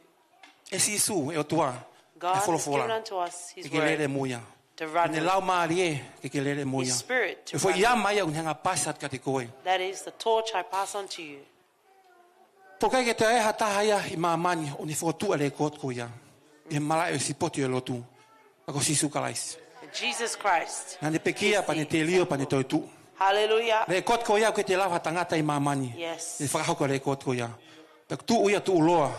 ʻe Sīsū, ʻe ʻOtua, ʻa e folofola. God has given unto us his word to run with. Ke ke lele mo ia. Ko e laumālie ke ke lele mo ia. His spirit to run with. Ko e foʻi ama ia ʻoku ne hanga ʻo pasi atu kiate koe. That is the torch I pass on to you. Pea ʻoku ʻikai ke toe ʻi ai ha taha ia ʻi māmani ʻoku ne fokotuʻu e lēkooti ko ia ʻi he malaʻe ʻo e sipoti ʻo e lotu. Ka ko Sīsū Kalaisi. Jesus Christ is the example. Naʻa ne pekia pea ne telio pea ne toetuʻu. Hallelujah. Lēkooti ko ia ʻoku ʻikai ke lava ha tangata ʻi māmani. Yes. Ne fakahoko e lēkooti ko ia. Pea ʻoku tuʻu ia tuʻuloa.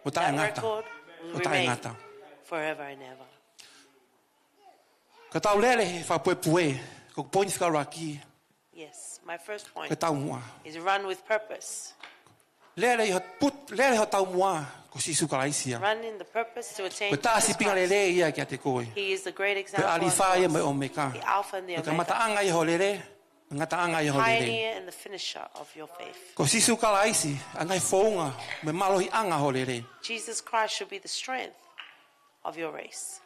ʻO taʻengata. That record will remain forever and ever. Ka tau lele he fakapuepue, ko e poini fika ʻuluaki. Yes, my first point. Ko e taumuʻa. Is run with purpose. Lele ʻi ho put-, lele ʻi ho taumuʻa, ko Sīsū Kalaisi ia. Run in the purpose to attain Jesus Christ. Ko e tā sīpinga lelei ia kiate koe. He is the great example unto us. Ko e ʻAlifa ia mo e ʻOmeka. The Alpha and the Omega. Ko e kamataʻanga ia ho lele, ngataʻanga ia ho lele. Pioneer and the finisher of your faith. Ko Sīsū Kalaisi, ʻa e ngaahi founga mo e mālohiʻanga ho lele. Jesus Christ should be the strength of your race.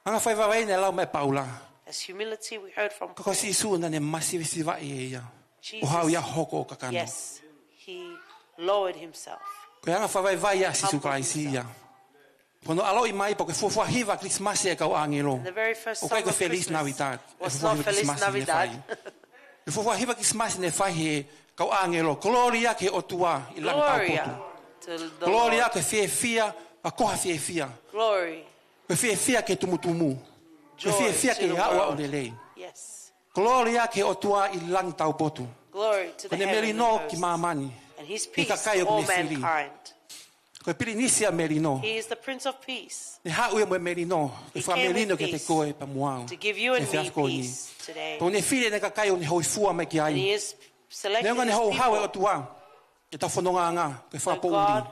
Anga fakaivai naʻe lau mai ʻe Paula. As humility we heard from Paul. Ka ko Sīsū naʻa ne masivesivaʻi ʻe ia. Jesus, ʻo haʻu ia ʻo hoko ʻo kakano. Yes, he lowered himself. Ko e anga fakaivai ʻa Sīsū Kalaisi ia. Humbled himself. Ko hono ʻaloʻi mai pea ko e fuofua hiva Kilisimasi ʻa e kau ʻāngelo. And the very first song of Christmas was not Feliz Navidad. ʻOku ʻikai ko e fuofua hiva Kilisimasi naʻe fai. Ko e fuofua hiva Kilisimasi naʻe fai ʻe he kau ʻāngelo. Kolōlia ki he ʻOtua ʻi langi taupotu. Gloria to the Lord. Kolōlia ki he fiefia, ʻa ko ha fiefia. Glory. Ko e fiefia ki he tumutumu. Joy to the world. Ko e fiefia ki he aʻuaʻu lelei. Yes. Kolōlia ki he ʻOtua ʻi langi taupotu. Glory to the heavenly hosts. Ko ʻene melino ki māmani. And his peace to all mankind. Ki he kakai ʻoku ne fili. Ko e pilinisi ʻa e melino. He is the Prince of Peace. Ne haʻu ia mo e melino. He came with peace. Ke fakamelino kiate koe pea mo au. To give you and me peace today. He efiafi ko eni. Pea ʻoku ne fili ʻene kakai ʻoku ne hōifua mai ki ai. And he is selected his people. Neongo naʻe houhau e ʻOtua ʻi heʻetau fonongaʻanga, ko e fakapoʻuli. But God,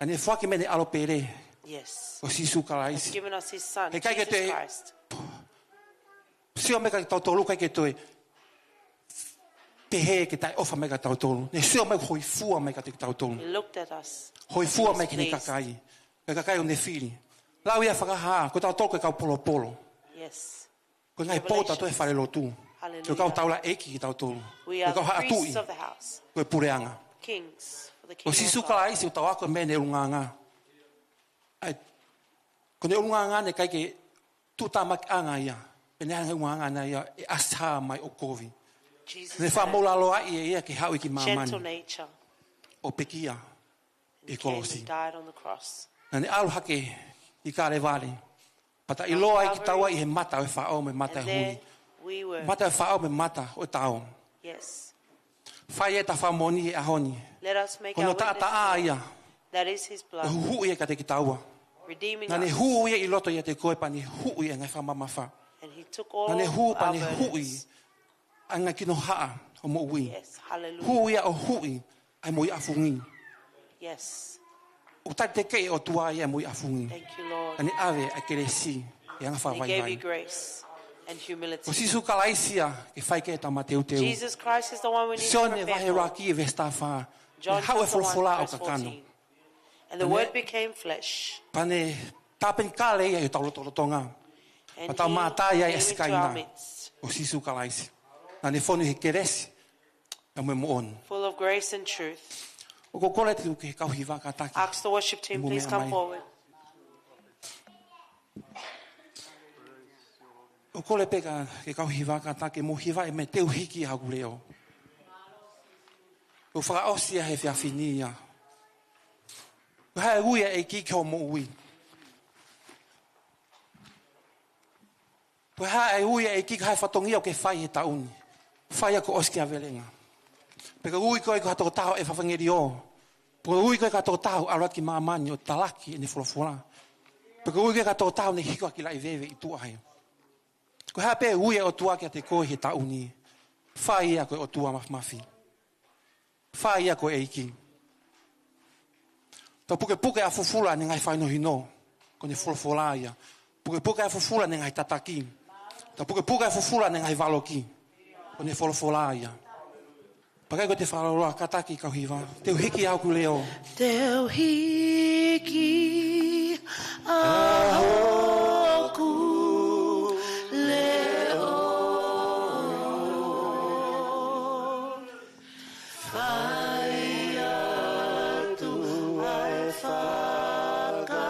ʻa ia naʻa ne foaki mai ʻene ʻAlo pele. Yes. Ko Sīsū Kalaisi. Has given us his son, Jesus Christ. He ʻikai ke toe sio mai kiate kitautolu, ʻikai ke toe pehē ke taʻeʻofa mai kiate kitautolu. Ne sio mai hōifua mai kiate kitautolu. He looked at us. Hōifua mai ki heʻene kakai. He was pleased. Ko e kakai ʻoku ne fili. Lau ia ʻo fakahā, ko kitautolu ko e kau polopolo. Yes. Ko e ngaahi pou ʻoku tau tō he falelotu. Revelations. Hallelujah. Ko e kau taulaʻeiki kitautolu. We are the priests of the house. Ko e kau haʻa tuʻi. Ko e puleʻanga. Kings for the kingdom of God. Ko Sīsū Kalaisi ʻoku tau ako mei heʻene ʻulungaanga. ʻA ia, ko ʻene ʻulungaanga naʻe ʻikai ke tuʻutāmakiʻanga ia. Pea naʻe ʻi ai e ʻulungaanga naʻe ʻasi hā mai ʻo kovi. Jesus had a gentle nature. Naʻe fakamālōlō ai ʻe ia ke haʻu ki māmani. ʻO pekia ʻi he kolosi. And came and died on the cross. Naʻa ne ʻalu hake ki Kalevale. Pea ta ʻiloa ai kitaua ʻi he mata ʻo e faʻo mo e mata ʻo e hui. And there we were. Mata ʻo e faʻo mo e mata ʻo e tao. Yes. Fai ʻeta fakamoʻoni he ʻaho ni. Let us make our witness known. Ko hono taʻataʻa ia. That is his blood. Ko e huhuʻi ia kiate kitaua. Redeeming us. Naʻa ne hū ia ʻi loto ʻiate koe pea ne huʻi e ngaahi fakamamafa. And he took all our burdens. Naʻa ne hū pea ne huʻi ʻa e ngaahi kinohaʻa ʻo e moʻui. Yes, hallelujah. Hū ia ʻo huʻi ʻa e moʻui ʻafungi. Yes. ʻOku talitali ʻe he ʻOtua ia e moʻui ʻafungi. Thank you, Lord. Ka ne ʻave ʻa e kelesi, e anga And he gave you fakavaivai. Grace and humility. Ko Sīsū Kalaisi ia ke fai ki ai e tau mateuteu. Jesus Christ is the one we need to Sione repent vahe for. ʻuluaki veesi taha fā. John Haʻu e chapter one, folofola ʻo verse kakano. Fourteen. And the Pea ne word became flesh. Pea ne tāpenikale ia ʻi hotau lotolotonga. And Pea tau he mātā ia ʻi he came into Sikaina our midst. ʻo Sīsū Kalaisi. Naʻa ne fonu ʻi he kelesi, ʻa mo e moʻoni. Full of grace and truth. ʻOku ou kole atu ki he kau hiva kātaki. Ask the worship team, Mo please meʻa come mai. Forward. ʻOku ou kole pē ki he kau hiva kātaki mo hiva e meʻa te u hiki ʻa hoku leʻo. ʻOku fakaʻosi ia he efiafi ni ia. Ko e hā e ui ʻa e ʻEiki ki hoʻo moʻui? Ko e hā e ui ʻa e ʻEiki ki ha fatongia ʻoku ke fai he taʻu ni? Fai ia kuo ʻosi ki ha velenga. Pe ko e ui koe ki ha tokotaha ʻo e evangelio. Pe ko e ui koe ki ha tokotaha ʻoku ʻalu atu ki māmani ʻo talaki ʻene folofola. Pe ko e ui koe ki ha tokotaha ʻoku ne hiko ʻaki laʻi veve ʻi tuʻa he. Ko e hā pē ui ʻa e ʻOtua kiate koe he taʻu ni? Fai ia ko e ʻOtua mafimafi. Fai ia ko e ʻEiki. Tau pukepuke ʻa fufula ʻene ngaahi fakahinohino, ko ʻene folofola ia. Pukepuke ʻa fufula ʻene ngaahi tataki. Tau pukepuke ʻa fufula ʻene ngaahi valoki, ko ʻene folofola ia. Pea ʻikai ko e te fakaloloa kātaki kau hiva. Te u hiki ʻa hoku leʻo. Te u hiki ʻa hoku leʻo. Fai atu ʻa e fakamālō.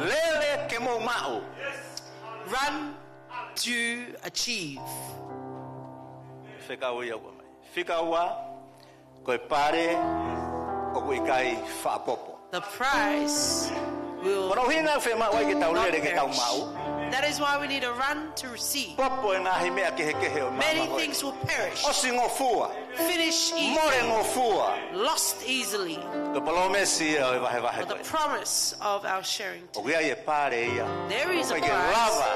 Lele ke mou maʻu. Run to achieve. Fekau ia ua mai. Fika ua, ko e pale ʻoku ʻikai faʻapopo. The prize will Ko hono ʻuhinga ʻoku fiemaʻu ai ke tau not lele ke tau perish. maʻu. That is why we need to run to receive. Popo e ngaahi meʻa kehekehe ʻo e Many māmani. things will perish. ʻOsi ngofua. Finish easy. Mole ngofua. Lost easily. Ko e palōmesi ia ʻo e vahevahe But the ko ē. promise of our sharing ʻOku ʻi ai e pale ia. There is a ʻOku ʻikai ke prize lava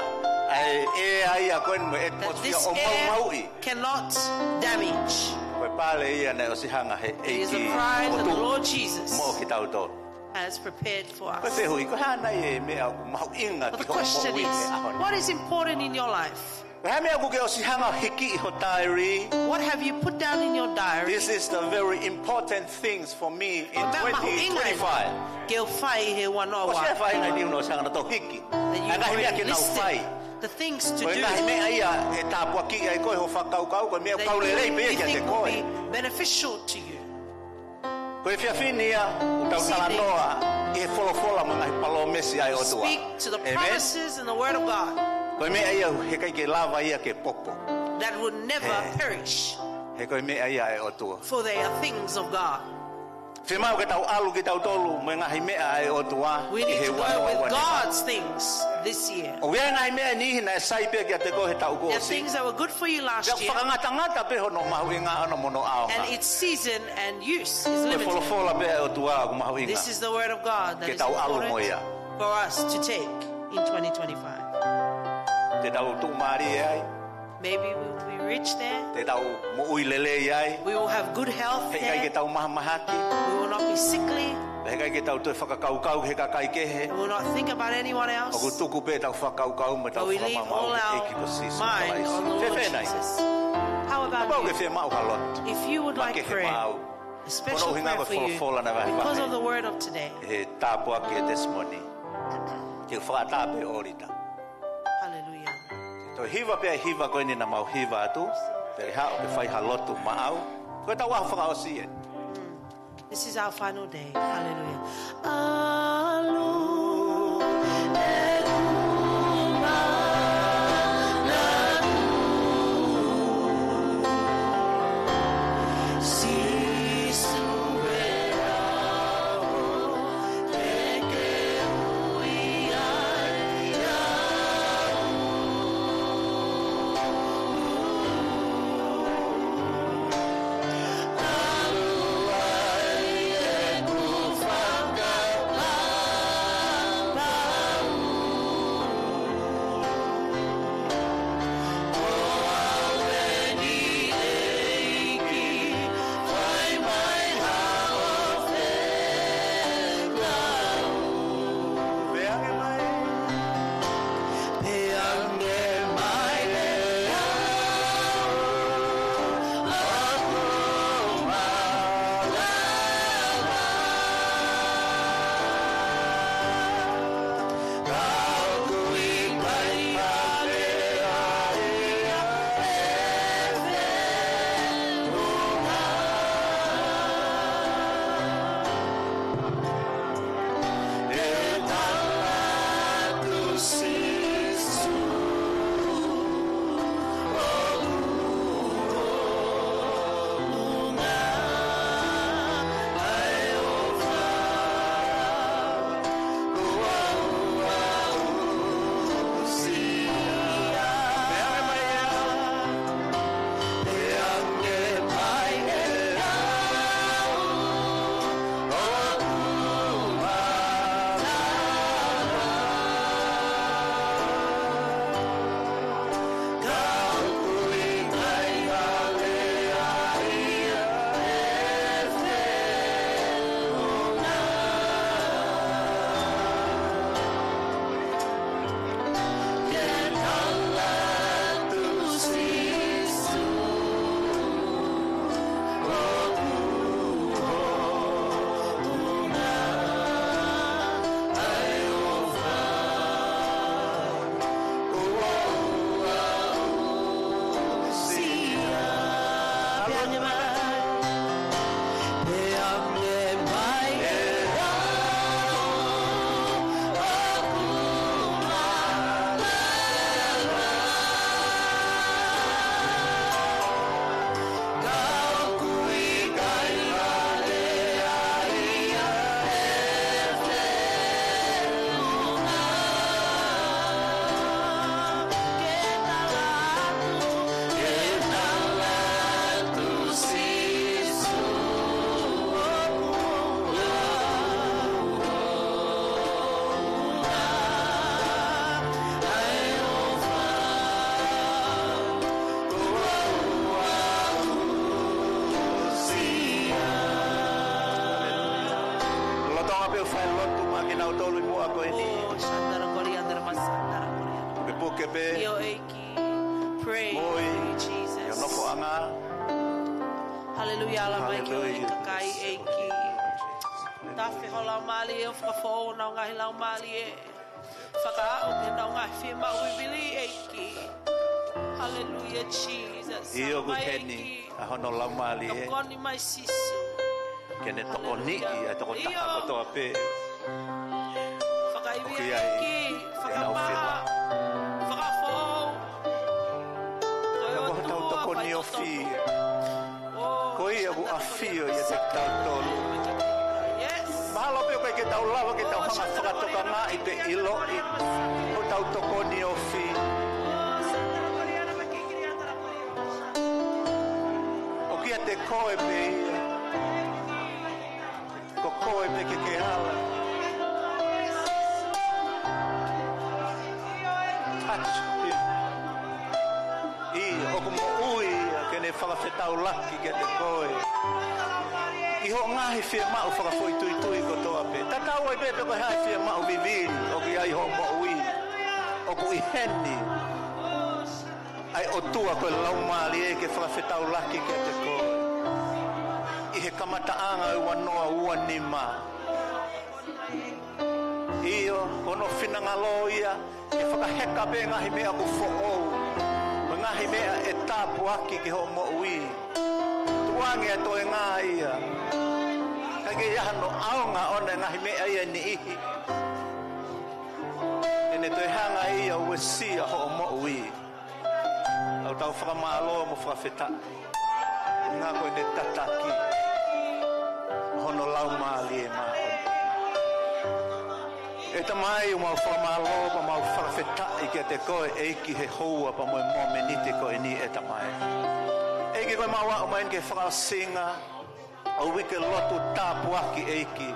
ʻa e ʻea ia ko eni mo e that atmosphere this ʻo air maumauʻi. cannot damage. Ko e pale ia naʻe ʻosi hanga he It is a ʻEiki prize ʻo that the tuʻu Lord Jesus moʻo kitautolu. has prepared for Ko e us. fehuʻi, ko e hā nai e meʻa ʻoku mahuʻinga But the ki hoʻo question moʻui is, he ʻaho ni? what is important in your life? Ko e hā e meʻa ʻoku ke ʻosi hanga ʻo hikiʻi ho taeri? What have you put down in your diary? This is the very important things for me in Ko e meʻa mahuʻinga twenty twenty-five. ke u fai he ua noa ua. Ko e hā e faʻahinga ʻoku ke ʻosi hanga nautolu ʻo hiki? That you ʻA e ngaahi meʻa already ke nau listed fai. the things to Ko e do ngaahi meʻa ia ʻe tāpuakiʻi ai koe ho fakakaukau, ko e meʻa that kau you, lelei pē ia you kiate think will koe. be beneficial to you. Ko e efiafi ni ia, ʻoku tau This evening, talanoa ʻi he folofola mo e ngaahi palōmesi ʻa e ʻOtua. speak to the Amen. promises and the word of God Ko e meʻa ia he ʻikai ke lava ia ke popo. that will never Ē. perish, He ko e meʻa ia ʻa e ʻOtua. for they are things of God. Fiemaʻu ke tau ʻalu kitautolu mo e ngaahi meʻa ʻa e ʻOtua We ʻi need he to ua go noa with ua nima. God's things this year. ʻOku ʻi ai e ngaahi meʻa ʻe niʻihi naʻe sai pē kiate koe he taʻu kuo There are ʻosi. things that were good for you last Pea year, fakangatangata pē hono mahuʻinga ʻana mo hono ʻaonga. and its season and use is Ko e limited. folofola pē ʻa e ʻOtua ʻoku mahuʻinga. This is the word of God that Ke is tau ʻalu mo important ia. for us to take in twenty twenty-five. Te tau tuʻumālie ai. Maybe we will be rich there. Te tau moʻui lelei ai. We will have good health He ʻikai ke there. tau mahamahaki. We will not be sickly. He ʻikai ke tau toe fakakaukau ki he kakai kehe. We will not think about anyone else. ʻOku tuku pē ʻetau fakakaukau mo ʻetau But we leave fakamāmani all ki he our ʻEiki ko Sīsū mind Kalaisi. on the Lord Fēfē nai? Jesus. How about Kapau ke you? fiemaʻu ha lotu, If you would like makehe prayer, maʻau. Ko hono special ʻuhinga prayer ko e for you, folofola naʻe vahevahe. because of the word of today. He tāpuaki e testimony. Te u fakaʻatā pē ʻo lita. Hallelujah. Toe hiva pē ʻa e hiva ko eni naʻa mau hiva atu. Te ke haʻu ke fai ha lotu maʻau. Ko ʻetau ʻaho fakaʻosi eni. This is our final day. Hallelujah. ʻAlu ʻeku malanga. Sīsū e aho te ke ui ai au. ʻAlu ai ʻeku fakapā. Fai lotu maʻa kinautolu ʻi muʻa ko eni. Oh, shandara korea, ndara masandara korea. Ke puke pē. ʻIo ʻEiki. Praise you, Jesus. Moʻui ʻi ho nofoʻanga. Haleluia, ala mai ki he kakai ʻEiki. Tafe ho Laumālie ʻo fakafoʻou honau ngaahi laumālie. Fakaʻau ki honau ngaahi fiemaʻu vivili ʻEiki. Haleluia, Jesus. ʻIo, ʻoku ʻi heni ʻa hono Laumālie. Tokoni mai Sīsū. Ke ne tokoniʻi ʻa e tokotaha kotoa pē. Fakaivi ʻEiki, fakamaʻa, fakafoʻou. Ko hotau tokoni ofi. Ko ia ʻoku ʻafio ʻiate kitautolu. Mahalo pē ʻoku ʻikai ke tau lava ke tau hanga fakatokangaʻi pe ʻiloʻi hotau tokoni ofi. ʻOku ʻiate koe pē ia. Ko koe pē ke ke ala. Touch him. ʻIo, ʻoku moʻui ia ke ne fakafetaulaki kiate koe. ʻI hoʻo ngaahi fiemaʻu fakafoʻituitui kotoa pē. Tatau ai pē pe ko e hā e fiemaʻu vivili ʻoku ʻi ai hoʻo moʻui. ʻOku ʻi heni ʻa e ʻOtua ko e Laumālie ke fakafetaulaki kiate koe. ʻI he kamataʻanga ʻo e ua noa ua nima. ʻIo, ko hono finangalo ia, ke fakaheka pē ngaahi meʻa ʻoku foʻou. Mo e ngaahi meʻa ʻe tāpuaki ki hoʻo moʻui. Tukuange ʻa e toenga ia. ʻIkai ke ʻi ai hano ʻaonga ʻona e ngaahi meʻa ia ʻe niʻihi. ʻE ne toe hanga ia ʻo uesia hoʻo moʻui. ʻOku tau fakamālō mo fakafetaʻi. Ngā ko ʻene tataki hono Laumālie Māʻoniʻoni. ʻE Tamai, ʻoku mau fakamālō, ʻoku mau fakafetaʻi kiate koe, ʻEiki, he houa pea mo e mōmeniti ko eni, ʻe Tamai. ʻEiki, ko ʻemau aʻu mai eni ki he fakaʻosinga ʻo e uike lotu tāpuaki, ʻEiki,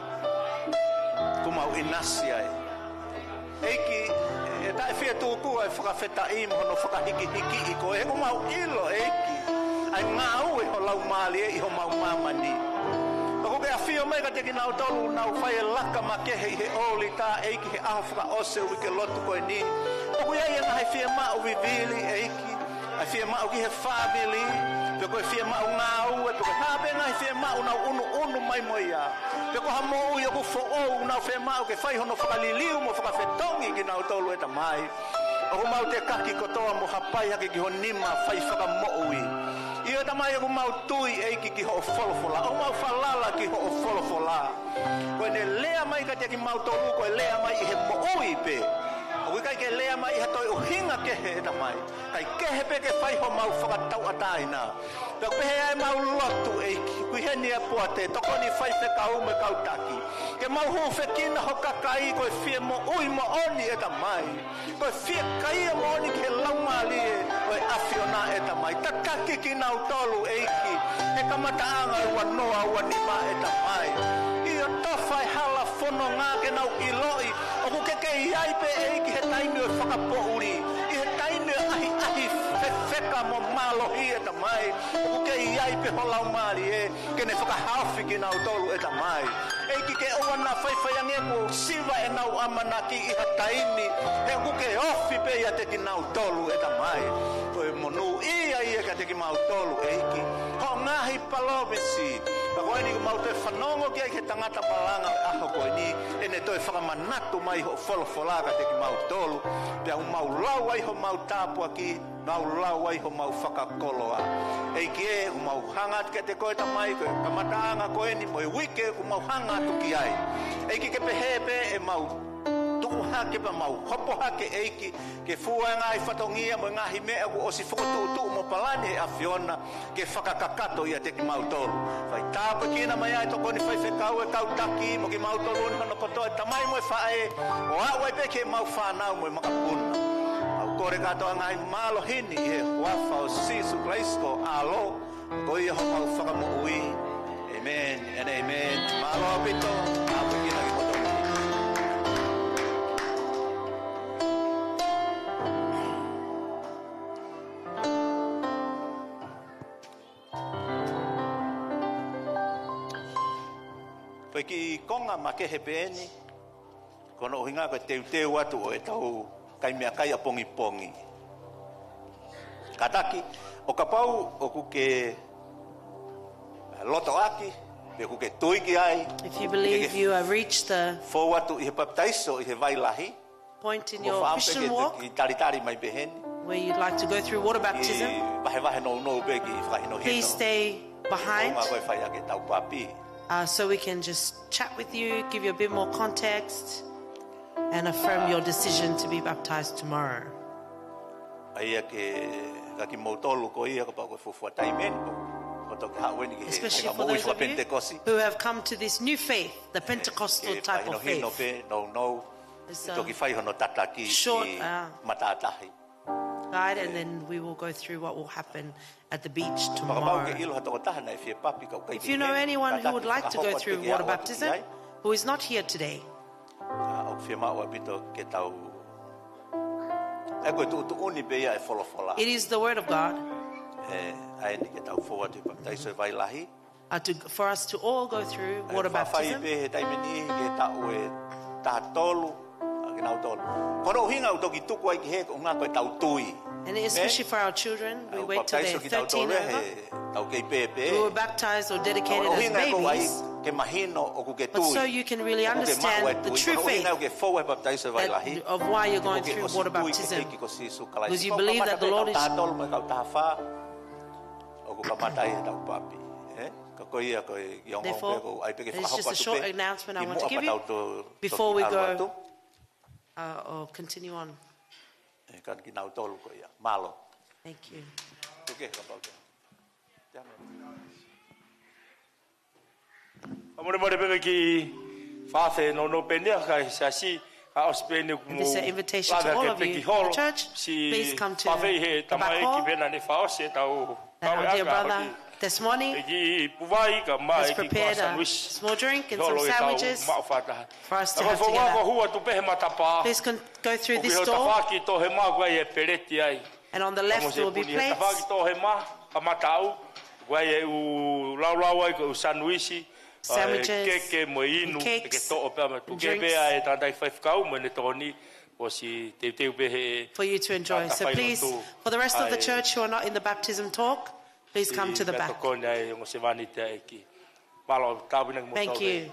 ʻoku mau ʻinasi ai. ʻEiki, ʻe taʻefietuku ʻa e fakafetaʻi mo hono fakahikihikiʻi koe, he ʻoku mau ʻilo, ʻEiki, ʻa e ngāue ho Laumālie ʻi homau māmani. ʻOku ke ʻafio mai kiate kinautolu ʻoku nau fai e laka makehe ʻi he ʻōlita, ʻEiki, he ʻaho fakaʻosi ʻo e uike lotu ko eni. ʻOku ʻi ai e ngaahi fiemaʻu vivili, ʻEiki, ʻa e fiemaʻu ki he fāmili, pe ko e fiemaʻu ngāue, pe ko e hā pē ngaahi fiemaʻu ʻoku nau ʻunuʻunu mai mo ia. Pe ko ha moʻui ʻoku foʻou ʻoku nau fiemaʻu ke fai hono fakaliliu mo fakafetongi kinautolu, ʻe Tamai. ʻOku mau tekaki kotoa mo hapai hake ki ho nima fai fakamoʻui. ʻIo, ʻe Tamai, ʻoku mau tui, ʻEiki, ki hoʻo folofola. ʻOku mau falala ki hoʻo folofola. Ko ʻene lea mai kiate kimautolu, ko e lea mai ʻi he moʻui pē. ʻOku ʻikai ke lea mai ʻi ha toe ʻuhinga kehe, ʻe Tamai. Kae kehe pē ke fai homau fakatauʻatāina. Pea ʻoku pehē ʻa ʻemau lotu, ʻEiki, ʻoku ʻi heni ʻa Poate, tokoni faifekau mo e kau taki. Ke mau hūfekina ho kakai ko e fie moʻui moʻoni, ʻe Tamai. Ko e fiekaia moʻoni ki he Laumālie ʻo e ʻAfiona, ʻe Tamai. Tataki kinautolu, ʻEiki, he kamataʻanga ʻo e ua noa ua nima, ʻe Tamai. ʻIo, tofa e hala fononga ke nau ʻiloʻi ʻoku ke kei ʻi ai pē, ʻEiki, he taimi ʻo e fakapoʻuli, ʻi he taimi ʻo e ʻahiʻahi fefeka mo mālohi, ʻe Tamai, ʻoku ke ʻi ai pē ho Laumālie ke ne fakahaofi kinautolu, ʻe Tamai. ʻEiki, ke ʻoua naʻa faifaiange kuo siva ʻenau ʻamanaki ʻi ha taimi, he ʻoku ke ofi pē ʻiate kinautolu, ʻe Tamai. Ko e monūʻia ia kiate kimautolu, ʻEiki, hoʻo ngaahi palōmesi. Pea ko eni ʻoku mau toe fanongo ki ai ki he tangata malanga ʻo e ʻaho ko eni, ʻene toe fakamanatu mai hoʻo folofola kiate kimautolu. Pea ʻoku mau lau ai homau tāpuaki, mau lau ai homau fakakoloa. ʻEiki ē, ʻoku mau hanga atu kiate koe, Tamai, ko e kamataʻanga ko eni mo e uike ʻoku mau hanga atu ki ai. ʻEiki, ke pehē pē ʻemau tuʻu hake pea mau hopo hake, ʻEiki, ke fua e ngaahi fatongia mo e ngaahi meʻa kuo ʻosi fokotuʻutuʻu mo palani ʻe he ʻAfiona ke fakakakato ʻiate kimautolu. Fai tāpuekina mai ʻa e tokoni faifekau, e kau taki, mo kimautolu ni hono kotoa, e tamai mo e faʻē, ʻo aʻu ai pē ki heʻemau fānau mo e makapuna. ʻOku mau kole kātoa e ngaahi mālohi ni ʻi he huafa ʻo Sīsū Kalaisi ko ho ʻAlo, ko ia homau Fakamoʻui. ʻĒmeni and ʻēmeni. Mālō ʻaupito, tāpuekina kimoutolu. He kiʻi konga makehe pē eni, ko hono ʻuhinga ko e teuteu atu ʻo ʻetau kai meʻakai ʻapongipongi. Kātaki, ʻo kapau ʻoku ke lotoʻaki, pe ʻoku ke tui ki ai, If you believe you have reached the fou atu ʻi he papitaiso ʻi he vai lahi, point in your Christian walk, ʻi talitali mai pē heni, where you'd like to go through water baptism, ʻi vahevahe nounou pē ki fakahinohino. Please stay behind, ʻo ngā koe fai ake tau papi. Uh, so we can just chat with you, give you a bit more context, and affirm your decision to be baptized tomorrow. ʻA ia ke, ka kimoutolu ko ia kapau ko e fuofua taimi eni, ko, ko toki haʻu eni ki he, Especially he for moʻui those of you fakapenitekosi, who have come to this new faith, the Pentecostal ke type of faith. Fakahinohino pē nounou, It's ke a toki fai hono tataki short, ʻi uh, matātahi. Guide, and then we will go through what will happen at the beach tomorrow. Kapau ke ʻilo ha tokotaha naʻe fie papi ka ʻoku ʻikai ke If you know anyone who would like to go through water baptism, who is not here today, ʻoku fiemaʻu ʻaupito ke tau, ʻa ia ko e tuʻutuʻuni pē ia ʻa e folofola. It is the word of God. ʻE, ʻa eni ke tau fou atu he papitaiso ʻi he vai lahi. Uh, to, for us to all go through water baptism. ʻA ia fai pē he taimi ni ke tau ʻe taha tolu, ʻa kinautolu. Ko hono ʻuhinga ʻoku toki tuku ai ki he, ko e ʻuhinga ko ʻetau tui. And especially for our children, we wait till they're thirteen over. He tau kei pēpē. We were baptized or dedicated as babies. Ko hono ʻuhinga ko e ʻai ke mahino ʻoku ke tui. But so you can really understand the true faith that, of why you're going through water baptism. Ko hono ʻuhinga ʻoku ʻai ke mahino ʻoku ke tui. Ko hono ʻuhinga ʻoku ke fou he papitaiso vai lahi. Because you believe that the Lord is Ko e moʻoni ʻa e tui ko Sīsū Kalaisi. Ko e kamata ʻetau taha tolu mo e kau taha fā. ʻOku kamata ai ʻetau papi, ē? Ka ko ia ko e ongoongo pē ʻoku ou ʻai pē ke fakahoko atu pē kimuʻa pea tau toki ʻalu atu. Therefore, it is just a short announcement I want to give you before we go, uh, or continue on. Ē, ka kinautolu ko ia. Mālō. Thank you. Tuku ke kapau te. Te ame. Fakamolemole pē ki he faʻē nounou pē eni ʻa e kakai Siasi, ka ʻosi pē eni kuo mou lave ake pē ki holo. And this is an invitation to all of you in the church. Please come to the back hall. Siʻi faʻē he tamaiki pē naʻa ne fakaʻosi ʻetau kau ʻea ka holi. And our dear brother this morning has prepared a small drink and some sandwiches for us to have together. Pea ki he puʻuvai ka mai ki holo ʻetau maʻu fakataha. Ka fakafofonga ko e hū atu pē he matapā. Please con-, go through this door. ʻOku ʻi he tafaʻaki toʻohema ko ia ʻe peleti ai. And on the left there will be plates. Ka mo e puni he tafaʻaki toʻohema, kamata ʻo, ko ia ʻoku laulau ai ko e sandwich, ʻa e keke mo e inu, ʻe ke toʻo pē ʻa e matu. Sandwiches and cakes and drinks. Ke pea e tangataʻi faifekau mo ʻene tokoni, ʻosi teuteu pē he, for you to enjoy. So please, for the rest of the church who are not in the baptism talk, please come to the back. Siʻi meʻatokoni ʻa e ongo sevāniti ʻa e ʻEiki. Mālō, tāpuekina kimoutolu. Thank you.